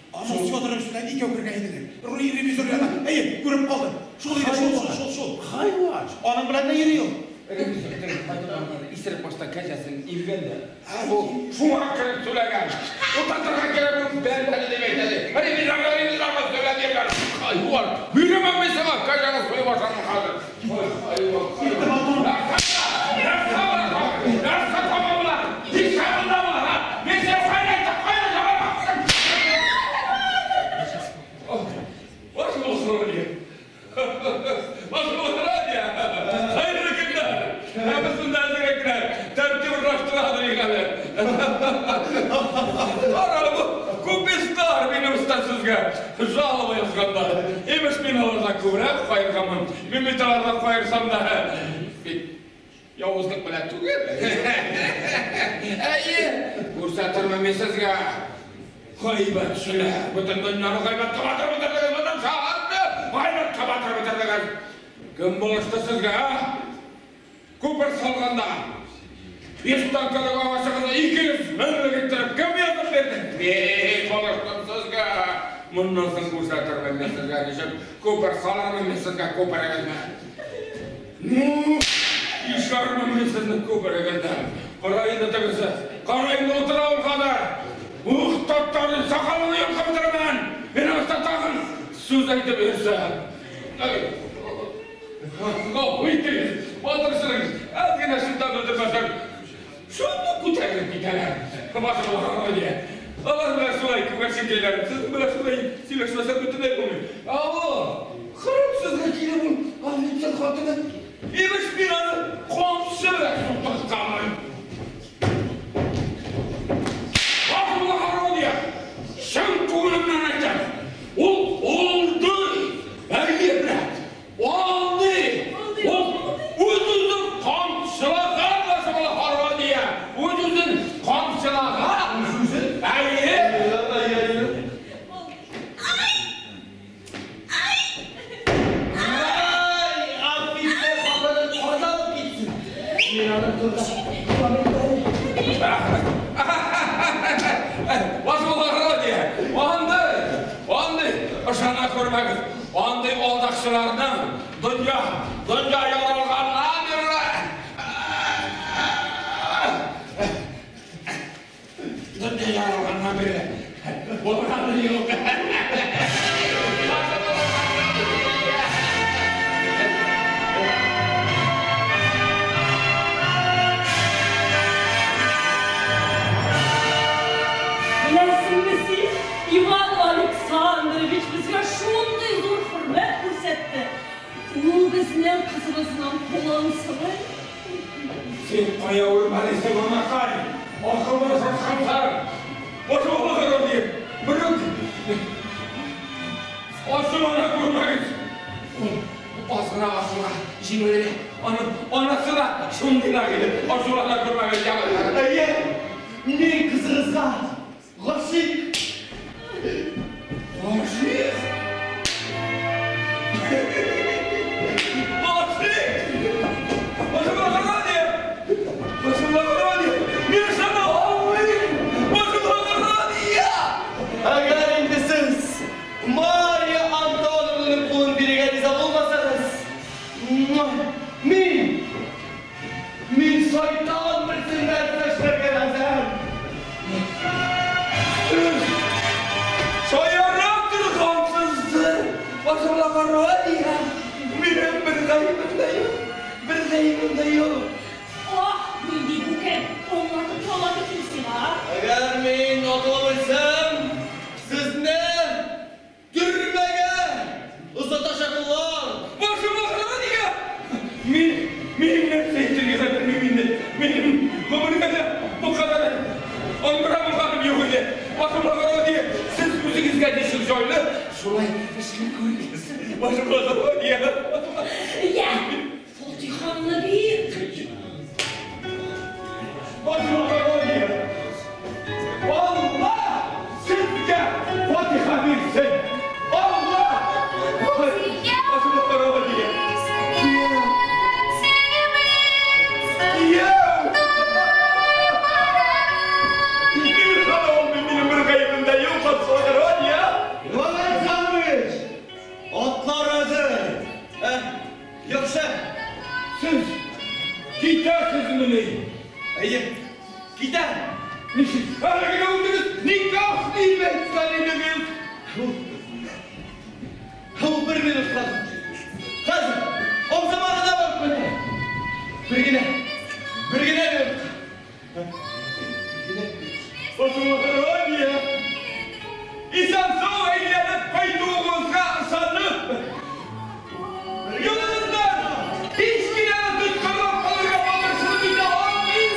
Speaker 2: Амос Федорович белән икәү кергән иделәр. Ревизор янына. Әйе, күреп калдым. Шул иде, шул, шул, шул, шул.
Speaker 9: Хайван.
Speaker 2: Аның белән дә йөри ул.
Speaker 9: Ревизор теге кайтып барганда исерек башта кәҗәсен имгән дә. Ул шуңа кереп сөйләгән. Утыртырга кирәк ул бәндәне дип әйтә ди. Ревизорга, ревизорга сөйлә диләр. Хайван. Бирәм мин сиңа кәҗәне суеп ашармын хәзер. Ой, хайван. Нәрсә була? Нәрсә таба була? Нишләп монда була, ха? Мин сине кайда әйтеп, кайда чыгарам? Ваше благородие! Ваше благородие! Хәерле көннәр! Ә без монда әзерәк тәртип урнаштырадыр икән. Кара, бу купецлар минем өстән сезгә жалоба язганнар. Имеш, мин алардан күбрәк каерганмын. Мин бит алардан каерсам да, бит явызлык белән түгел. Әйе, күрсәтермен мин сезгә. Гайбәтчеләр, бөтен дөньяны гайбәткә батырып бетердегез, бөтен шәһәрне гайбәткә батырып бетердегез. Кем булышты сезгә, а? Күпер салганда, 100 танкалык агачыгызны 200 меңлек иттереп кем язып бирде? Мин булыштым сезгә. Моннан соң күрсәтермен мин сезгә ничек күпер салырмын мин сезгә күперегезне. Ну, ишәрмен мин сезнең күперегездә. Кара инде тегесе, кара инде утыра ул хәзер. Ух, татарын сакалын йолкып бетерермен. Минем өстә тагын сүз әйтеп йөрсә. Гафу итегез, батырсың, әз генә шелтә белдермәсәң, шундук күтәрелеп китәләр. Ваше благородие, алар белән шулай күгәрченкәйләр, сезнең белән шулай сөйләшмәсәм бөтенләй булмый. Алло, хөрәм сезгә килеп ул офицер хатыны. Имеш, мин аны камчы белән суктыртканмын. Ваше благородие, чын күңелемнән әйтәм, ул алды, әйе, белән, алды. Ул үз-үзен камчылаган, ваше благородие, үз-үзен камчылаган.
Speaker 5: Үз-үзен?
Speaker 9: Әйе.
Speaker 7: Ай! Ай!
Speaker 5: Ай, офицер хатыны казалып китсен. Мин аның турында
Speaker 9: Ваше благородие, андый, андый, ышана күрмәгез, андый алдакчыларның дөнья, дөнья яралганнан бирле, дөнья яралганнан бирле булганы юк. Ваше благородие!
Speaker 7: Беләсеңме син, Иван Александрович безгә шундый зур хөрмәт күрсәтте. Ул безнең кызыбызның кулын сорый.
Speaker 9: Син кая үрмәлисең, анакай? Акылны шашкансың. Ваше благородие, берүк ачулана күрмәгез. Ул аз гына ачуга җиңелрәк. Аның анасы да шундыйрак иде. Ачулана күрмәгез, ягы.
Speaker 5: Әйе, мин кызыгызга гашыйк.
Speaker 9: Гашыйк? Гашыйк! Ваше благородие! Ваше благородие! Мин ышана алмыйм! Ваше благородие!
Speaker 5: Әгәр инде сез Марья Антоновнаның кулын бирергә риза булмасагыз, мин шайтан белсен нәрсә эшләргә әзер.
Speaker 9: Сез шаян
Speaker 5: Яхшы.
Speaker 9: Сез китәсезмени?
Speaker 5: Әйе, китәм.
Speaker 9: Ничек? Әле генә үзегез никах дип әйткән идегез.
Speaker 5: Ул бер минут калды. Хәзер абзыма гына барып кайтам. Бер генә, бер генә минут.
Speaker 9: Ваше исән-сау әйләнеп кайтуыгызга ышанып, юлыгыздан һич кенә дә тоткарлап калырга батырчылык итә алмыйм.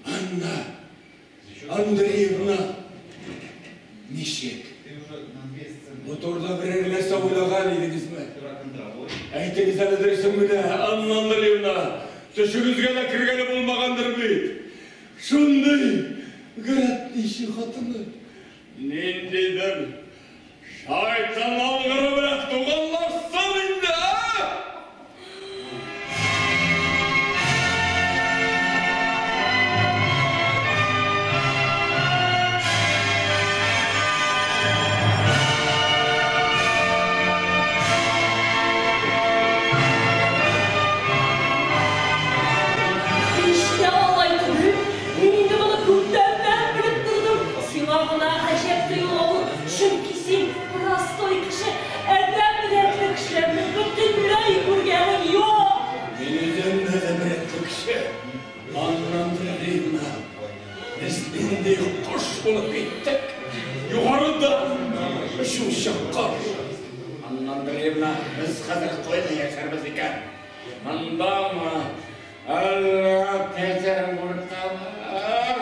Speaker 9: Анна Андреевна, ничек? Бу турыда берәр нәрсә уйлаган идегезме? Әйтегез әле дөресен генә, Анна Андреевна, төшегезгә дә кергәне булмагандыр бит. Шундый городничий хатыны, ниндидер шайтан алгыры белән туганлашсын инде, а?
Speaker 7: Һич тә алай түгел. Мин инде моны күптәннән белеп тордым. Сиңа гына гаҗәп тоела ул, чөнки син простой кеше, адәм рәтле кешеләрне бөтенләй күргәнең юк.
Speaker 9: Мин үзем дә адәм рәтле кеше. Анна Андреевна, без нинди кош булып киттек. Югарыдан очучы кош. Анна Андреевна, без хәзер кайда яшәрбез икән? Мондамы, әллә Петербургтамы?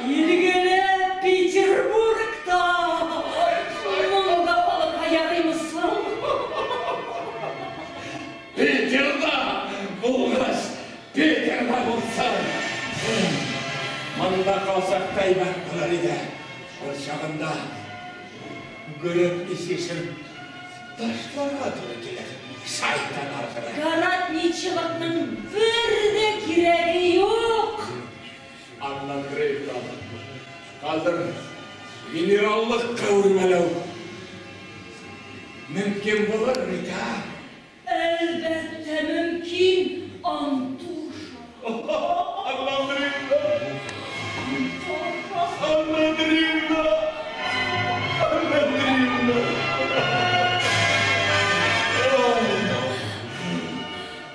Speaker 7: Билгеле, Петербургта. Монда калырга ярыймы соң?
Speaker 9: Питерда булгач, Питерда булсын. Монда калсак та әйбәт булыр иде. Ул чагында городничий эшен ташларга туры килер. Шайтан алгыры.
Speaker 7: Городничийлыкның бер дә кирәге юк.
Speaker 9: Анна Андреевна, хәзер генераллыкка үрмәләү мөмкин булыр бит, а?
Speaker 7: Әлбәттә мөмкин, Антоша.
Speaker 9: Анна Андреевна,
Speaker 7: Антоша.
Speaker 9: Анна Андреевна, Анна Андреевна.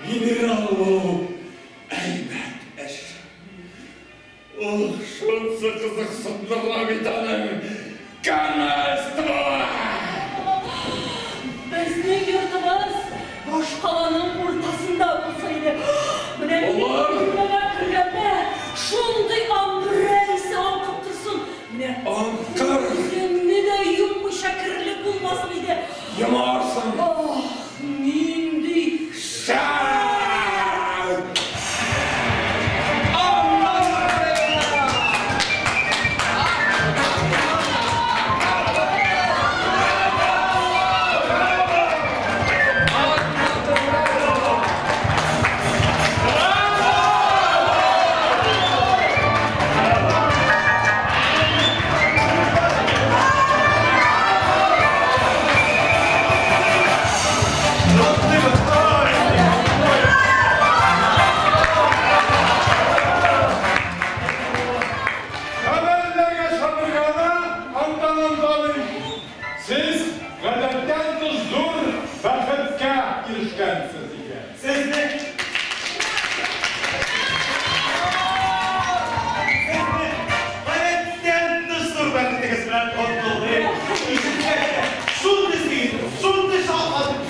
Speaker 9: Генерал булу әйбәт эш. Ох, шунысы кызыксындыра бит аның. Канастро!
Speaker 7: Безнең йортыбыз башкаланың уртасында булса иде. Менә минем
Speaker 9: Булыр.
Speaker 7: бүлмәмә кергәндә шундый амбре исе аңкып торсын. Менә
Speaker 9: Аңкыр!
Speaker 7: күзеңне дә йоммыйча керерлек булмасын иде.
Speaker 9: Йомарсың!
Speaker 7: Ах, нинди
Speaker 9: Шәп! Анна Андреевна!
Speaker 1: Хәбәрләргә ышанырга Антон Антонович, сез гадәттән тыш зур бәхеткә ирешкәнсез икән.
Speaker 2: Сезне Сезне гадәттән тыш зур бәхетегез белән котлыйм. Ишеткәч тә шундый сөендем, шундый шатландым.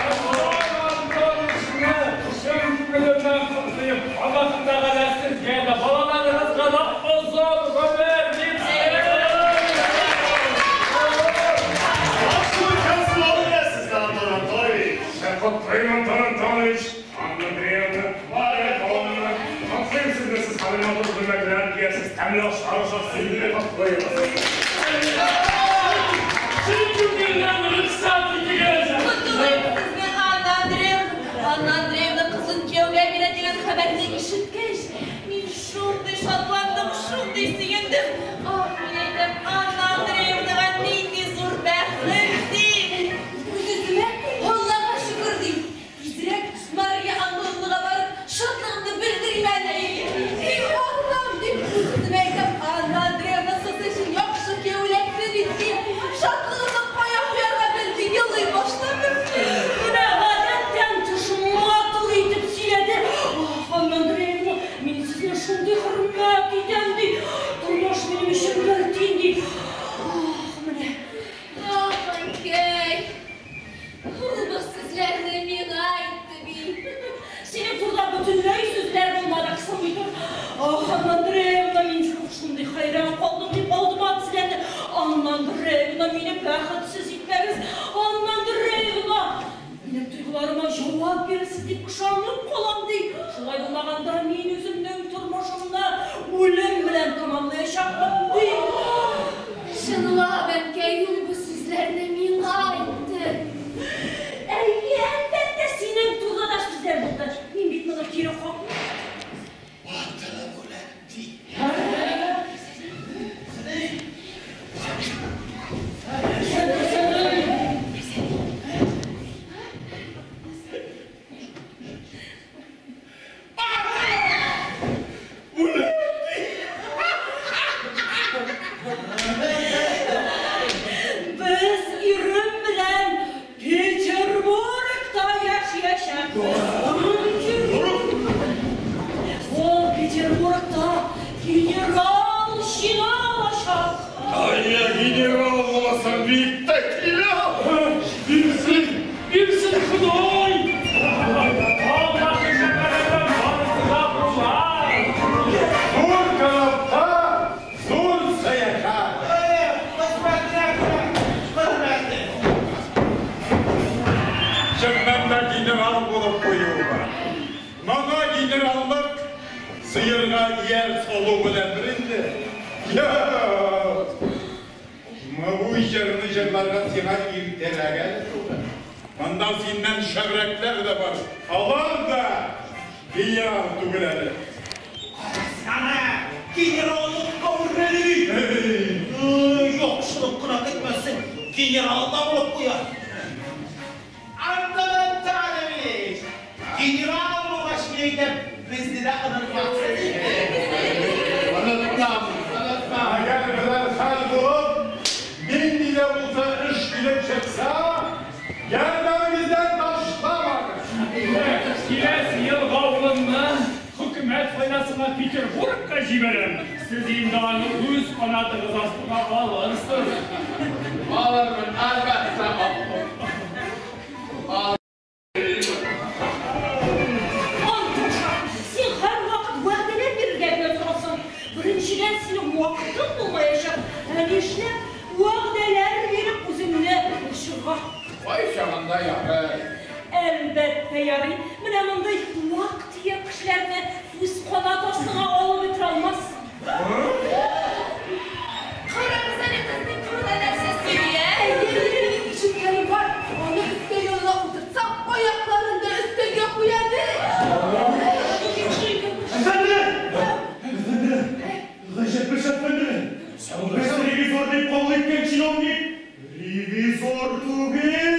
Speaker 4: Антон Антоновичны чын күңелемнән котлыйм. Аллаһы Тәгалә сезгә дә, балаларыгызга да озын гомер бирсен. Тәмле ашлар ашап сөенеп котлыйбыз. Чын күңелдән рөхсәт итегез.
Speaker 7: Котлыйм сезне, Анна Андреевна. Анна Андреевна кызын кияүгә бирә дигән хәбәрне ишеткәч, мин шундый шатландым, шундый сөендем. Ах, мин әйтәм, Анна Андреевнага нинди зур бәхет ди. Үз-үземә Аллага шөкер дим. Тизрәк Мария Антоновнага барып, шатлыгымны белдерим әле. И Аллам дип үз-үземә әйтәм, Анна Андреевна кызы өчен яхшы кияү эләкте бит дим. Шатлыгымны кая куярга белми елый башладым.
Speaker 10: Менә гадәттән тыш матур итеп сөйләде. Ах, Анна Андреевна, мин сезне шундый хөрмәт итәм ди. Тормыш минем өчен бер тиен ди. Ах, менә.
Speaker 7: Ах, әнкәй. Ул бу сүзләрне миңа әйтте бит.
Speaker 10: Синең турыда бөтенләй сүзләр булмады, кызым итеп. Ах, Анна Андреевна, мин шундый хәйран калдым дип алдыма тезләнде. Анна Андреевна, мине бәхетсез итмәгез. Анна Андреевна, минем тойгыларыма җавап бирерсез дип ышанып калам ди. Шулай булмаганда мин үземнең тормышымны үлем белән тәмамлаячакмын ди.
Speaker 7: Чынлап, әнкәй, ул бу сүзләрне миңа әйтте.
Speaker 10: Әйе, әлбәттә, синең турыда да сүзләр булды. Мин бит моны кире какмыйм.
Speaker 6: Батырып үләм ди.
Speaker 10: Без ирем белән Петербургта яшәячәкбез. Ул Петербургта генерал чины алачак.
Speaker 1: Ай, генерал буласың бик тә килә.
Speaker 4: Бирсен, бирсен Ходай! Аллаһы шәкәрәдән барысы да була.
Speaker 1: Зур канатта зур сәяхәт.
Speaker 6: Хөрмәтле.
Speaker 1: Чыннан да генерал булып куюы. Моңа генераллык сыерга ияр салу белән бер инде. Юк. Бу җырны җырларга сиңа иртәрәк әле түгел. Монда синнән шәбрәкләр дә бар. Алар да генерал түгел әле.
Speaker 6: Ана, генераллыкка үрмәле бит. Яхшылык кына көтмәсен, генерал да булып куяр. Антон Антонович, генерал булгач, мин әйтәм, безне дә онытмассыз инде.
Speaker 1: Онытмам, онытмам. Әгәр берәр хәл булып, нинди дә булса эш килеп чыкса, ярдәмегездән ташламагыз.
Speaker 4: Киләсе елга улымны хөкүмәт файдасына Петербургка җибәрәм. Сез инде аны үз канатыгыз астына алырсыз.
Speaker 9: Алырмын, әлбәттә.
Speaker 10: Антоша, син һәрвакыт вәгъдәләр бирергә генә торасың. Беренчедән, синең вакытың булмаячак. Ә нишләп вәгъдәләр биреп үзеңне борчырга?
Speaker 9: Кайчагында ярый.
Speaker 10: Әлбәттә ярый. Менә мондый вак-төяк кешеләрне үз канат астыңа алып бетерә алмассың.
Speaker 7: Карагыз әле, кызның турыда нәрсә сөйли, ә?
Speaker 11: Әйе, минем ишеткәнем бар. Аны өстәл янына утыртсаң, аякларын да өстәлгә куя ди.
Speaker 3: Әфәнделәр! Әфәнделәр! Гаҗәп эш, әфәнделәр! Без ревизор дип кабул иткән чиновник ревизор түгел!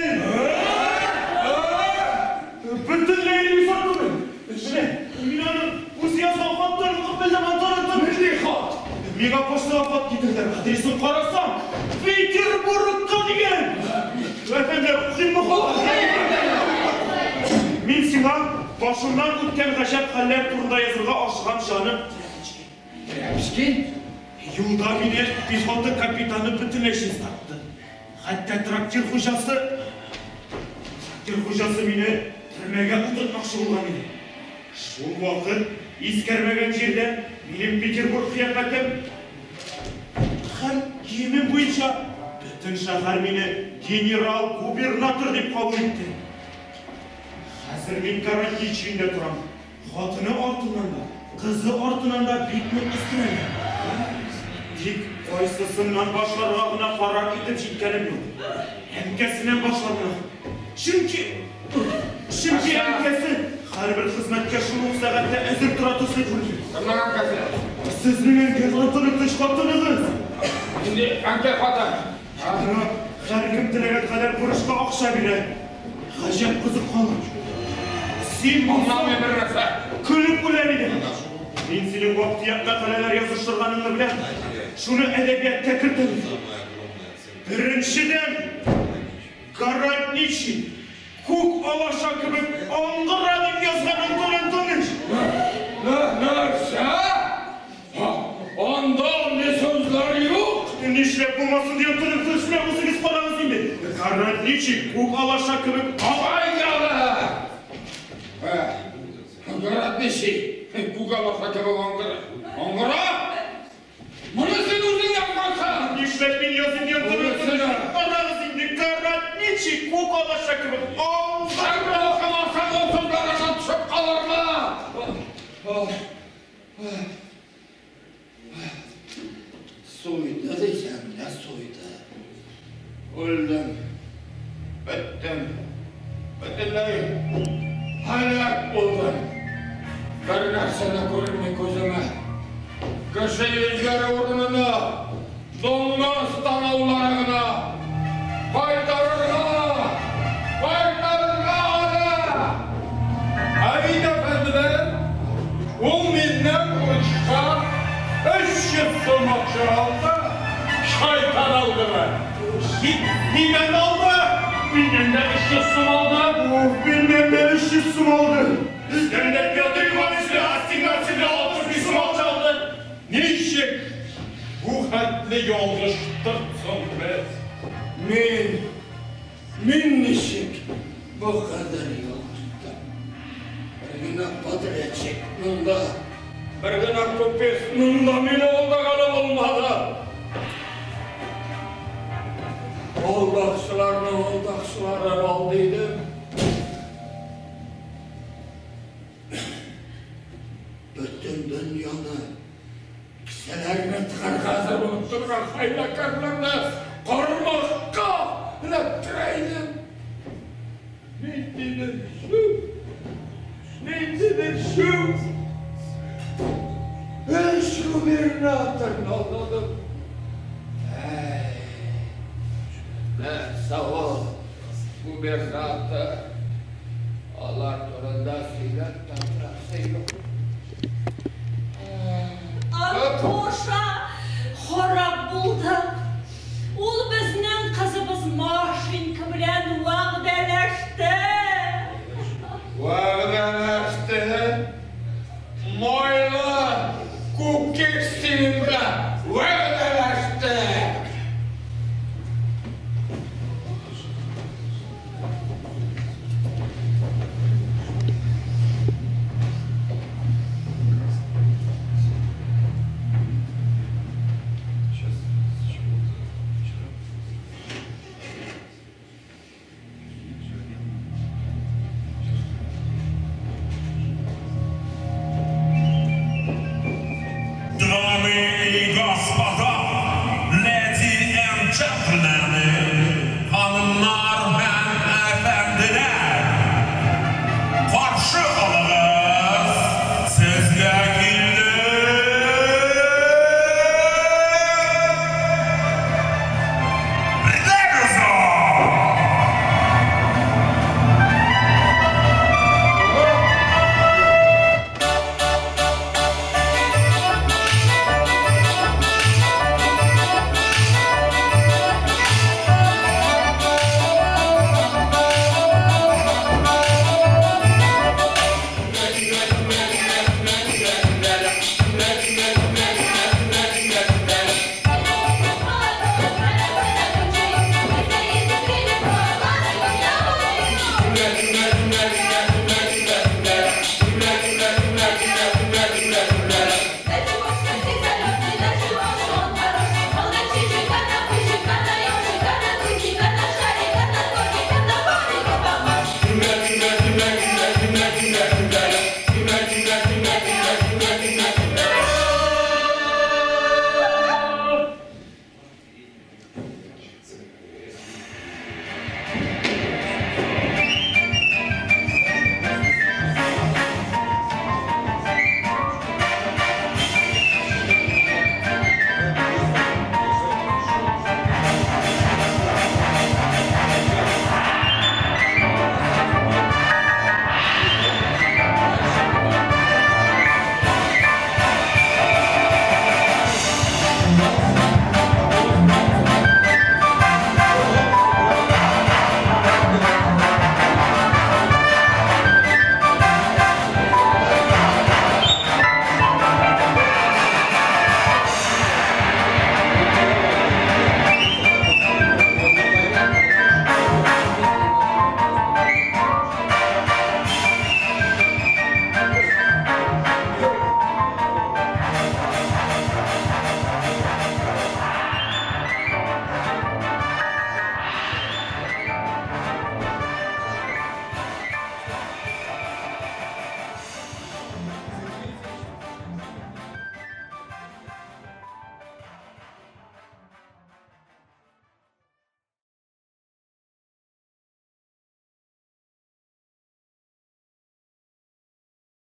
Speaker 3: Бөтенләй ревизор түгел! Менә, мин аның үзе язган хатларын укып белдем, Антон Антонович.
Speaker 1: Нинди хат?
Speaker 3: Миңа почтага хат китерделәр. Адресын карасам, Петербургка дигән! Әфәнделәр, укыйммы хатны? Мин сиңа башымнан үткән гаҗәп хәлләр турында язырга ашыгам, җаным.
Speaker 9: Тряпочкин?
Speaker 3: Юлда мине пехота капитаны бөтенләй чистартты. Хәтта трактир хуҗасы мине төрмәгә утыртмакчы булган иде. Шул вакыт искәрмәгән җирдә минем Петербург кыяфәтем һәм киемем буенча бөтен шәһәр мине генерал-губернатор дип кабул итте. Хәзер мин Городничий өендә торам. Хатыны артыннан да, кызы артыннан да бик нык өстерәләр. Тик кайсысыннан башларга гына карар итеп җиткәнем юк. Әнкәсеннән башларга. Чөнки әнкәсе һәрбер хезмәткә шул ук сәгатьтә әзер тора төсле күренә.
Speaker 9: Кемнең әнкәсе?
Speaker 3: Сезнең әнкә хатыны, хатыныгыз.
Speaker 9: Инде әнкә хатын.
Speaker 3: Һәркем теләгән кадәр бурычка акча бирә. Гаҗәп кызык халык. Син
Speaker 9: аңламый бер нәрсә.
Speaker 3: Көлеп үләр идең. Мин синең вак-төяк мәкаләләр языштырганыңны беләм. Шуны әдәбиятка кертәм. Беренчедән, городничий күк алаша кебек аңгыра дип язган Антон Антонович.
Speaker 9: Нәрсә? Анда андый сүзләр юк.
Speaker 3: Нишләп булмасын ди Антон Антонович, менә үзегез карагыз инде. Городничий күк алаша кебек
Speaker 9: аңгыра. Городничий күк алаша кебек аңгыра. Аңгыра? Моны син үзең язгансың.
Speaker 3: Нишләп мин языйм ди Антон Антонович? Карагыз инде, городничий күк алаша кебек аңгыра.
Speaker 9: Укымасаң, ул сүзләреннән төшеп калырмы? Суйды дисәң дә суйды. Үлдем. Беттем. Бөтенләй һәлак булдым. Бер нәрсә дә күренми күземә. Кеше йөзләре урынына дуңгыз танаулары гына. Кайтарырга! Кайтарырга аны! Ә бит, әфәнделәр, ул миннән бурычка 300 сум акча алды, шайтан алдымы?
Speaker 3: Миннән алды!
Speaker 4: Миннән дә 300 сум алды!
Speaker 3: Уф, миннән дә 300 сум алды! Бездән дә Петр Иванович ассигнация 61 сум акча алды!
Speaker 1: Ничек бу хәтле ялгыштык соң без?
Speaker 9: Мин ничек бу кадәр ялгыштым? Бер генә подрядчикның да, бер генә купецның да мине алдаганы булмады. Алдакчыларның алдакчыларын алды идем. Бөтен дөньяны кесәләренә тыгарга әзер булып торган хәйләкәрләрне кармакка эләктерә идем. Ниндидер шүп, ниндидер шүп. Өч губернаторны алдадым. Әй, нәрсә ул губернатор? Алар турында сөйләп тә торасы юк.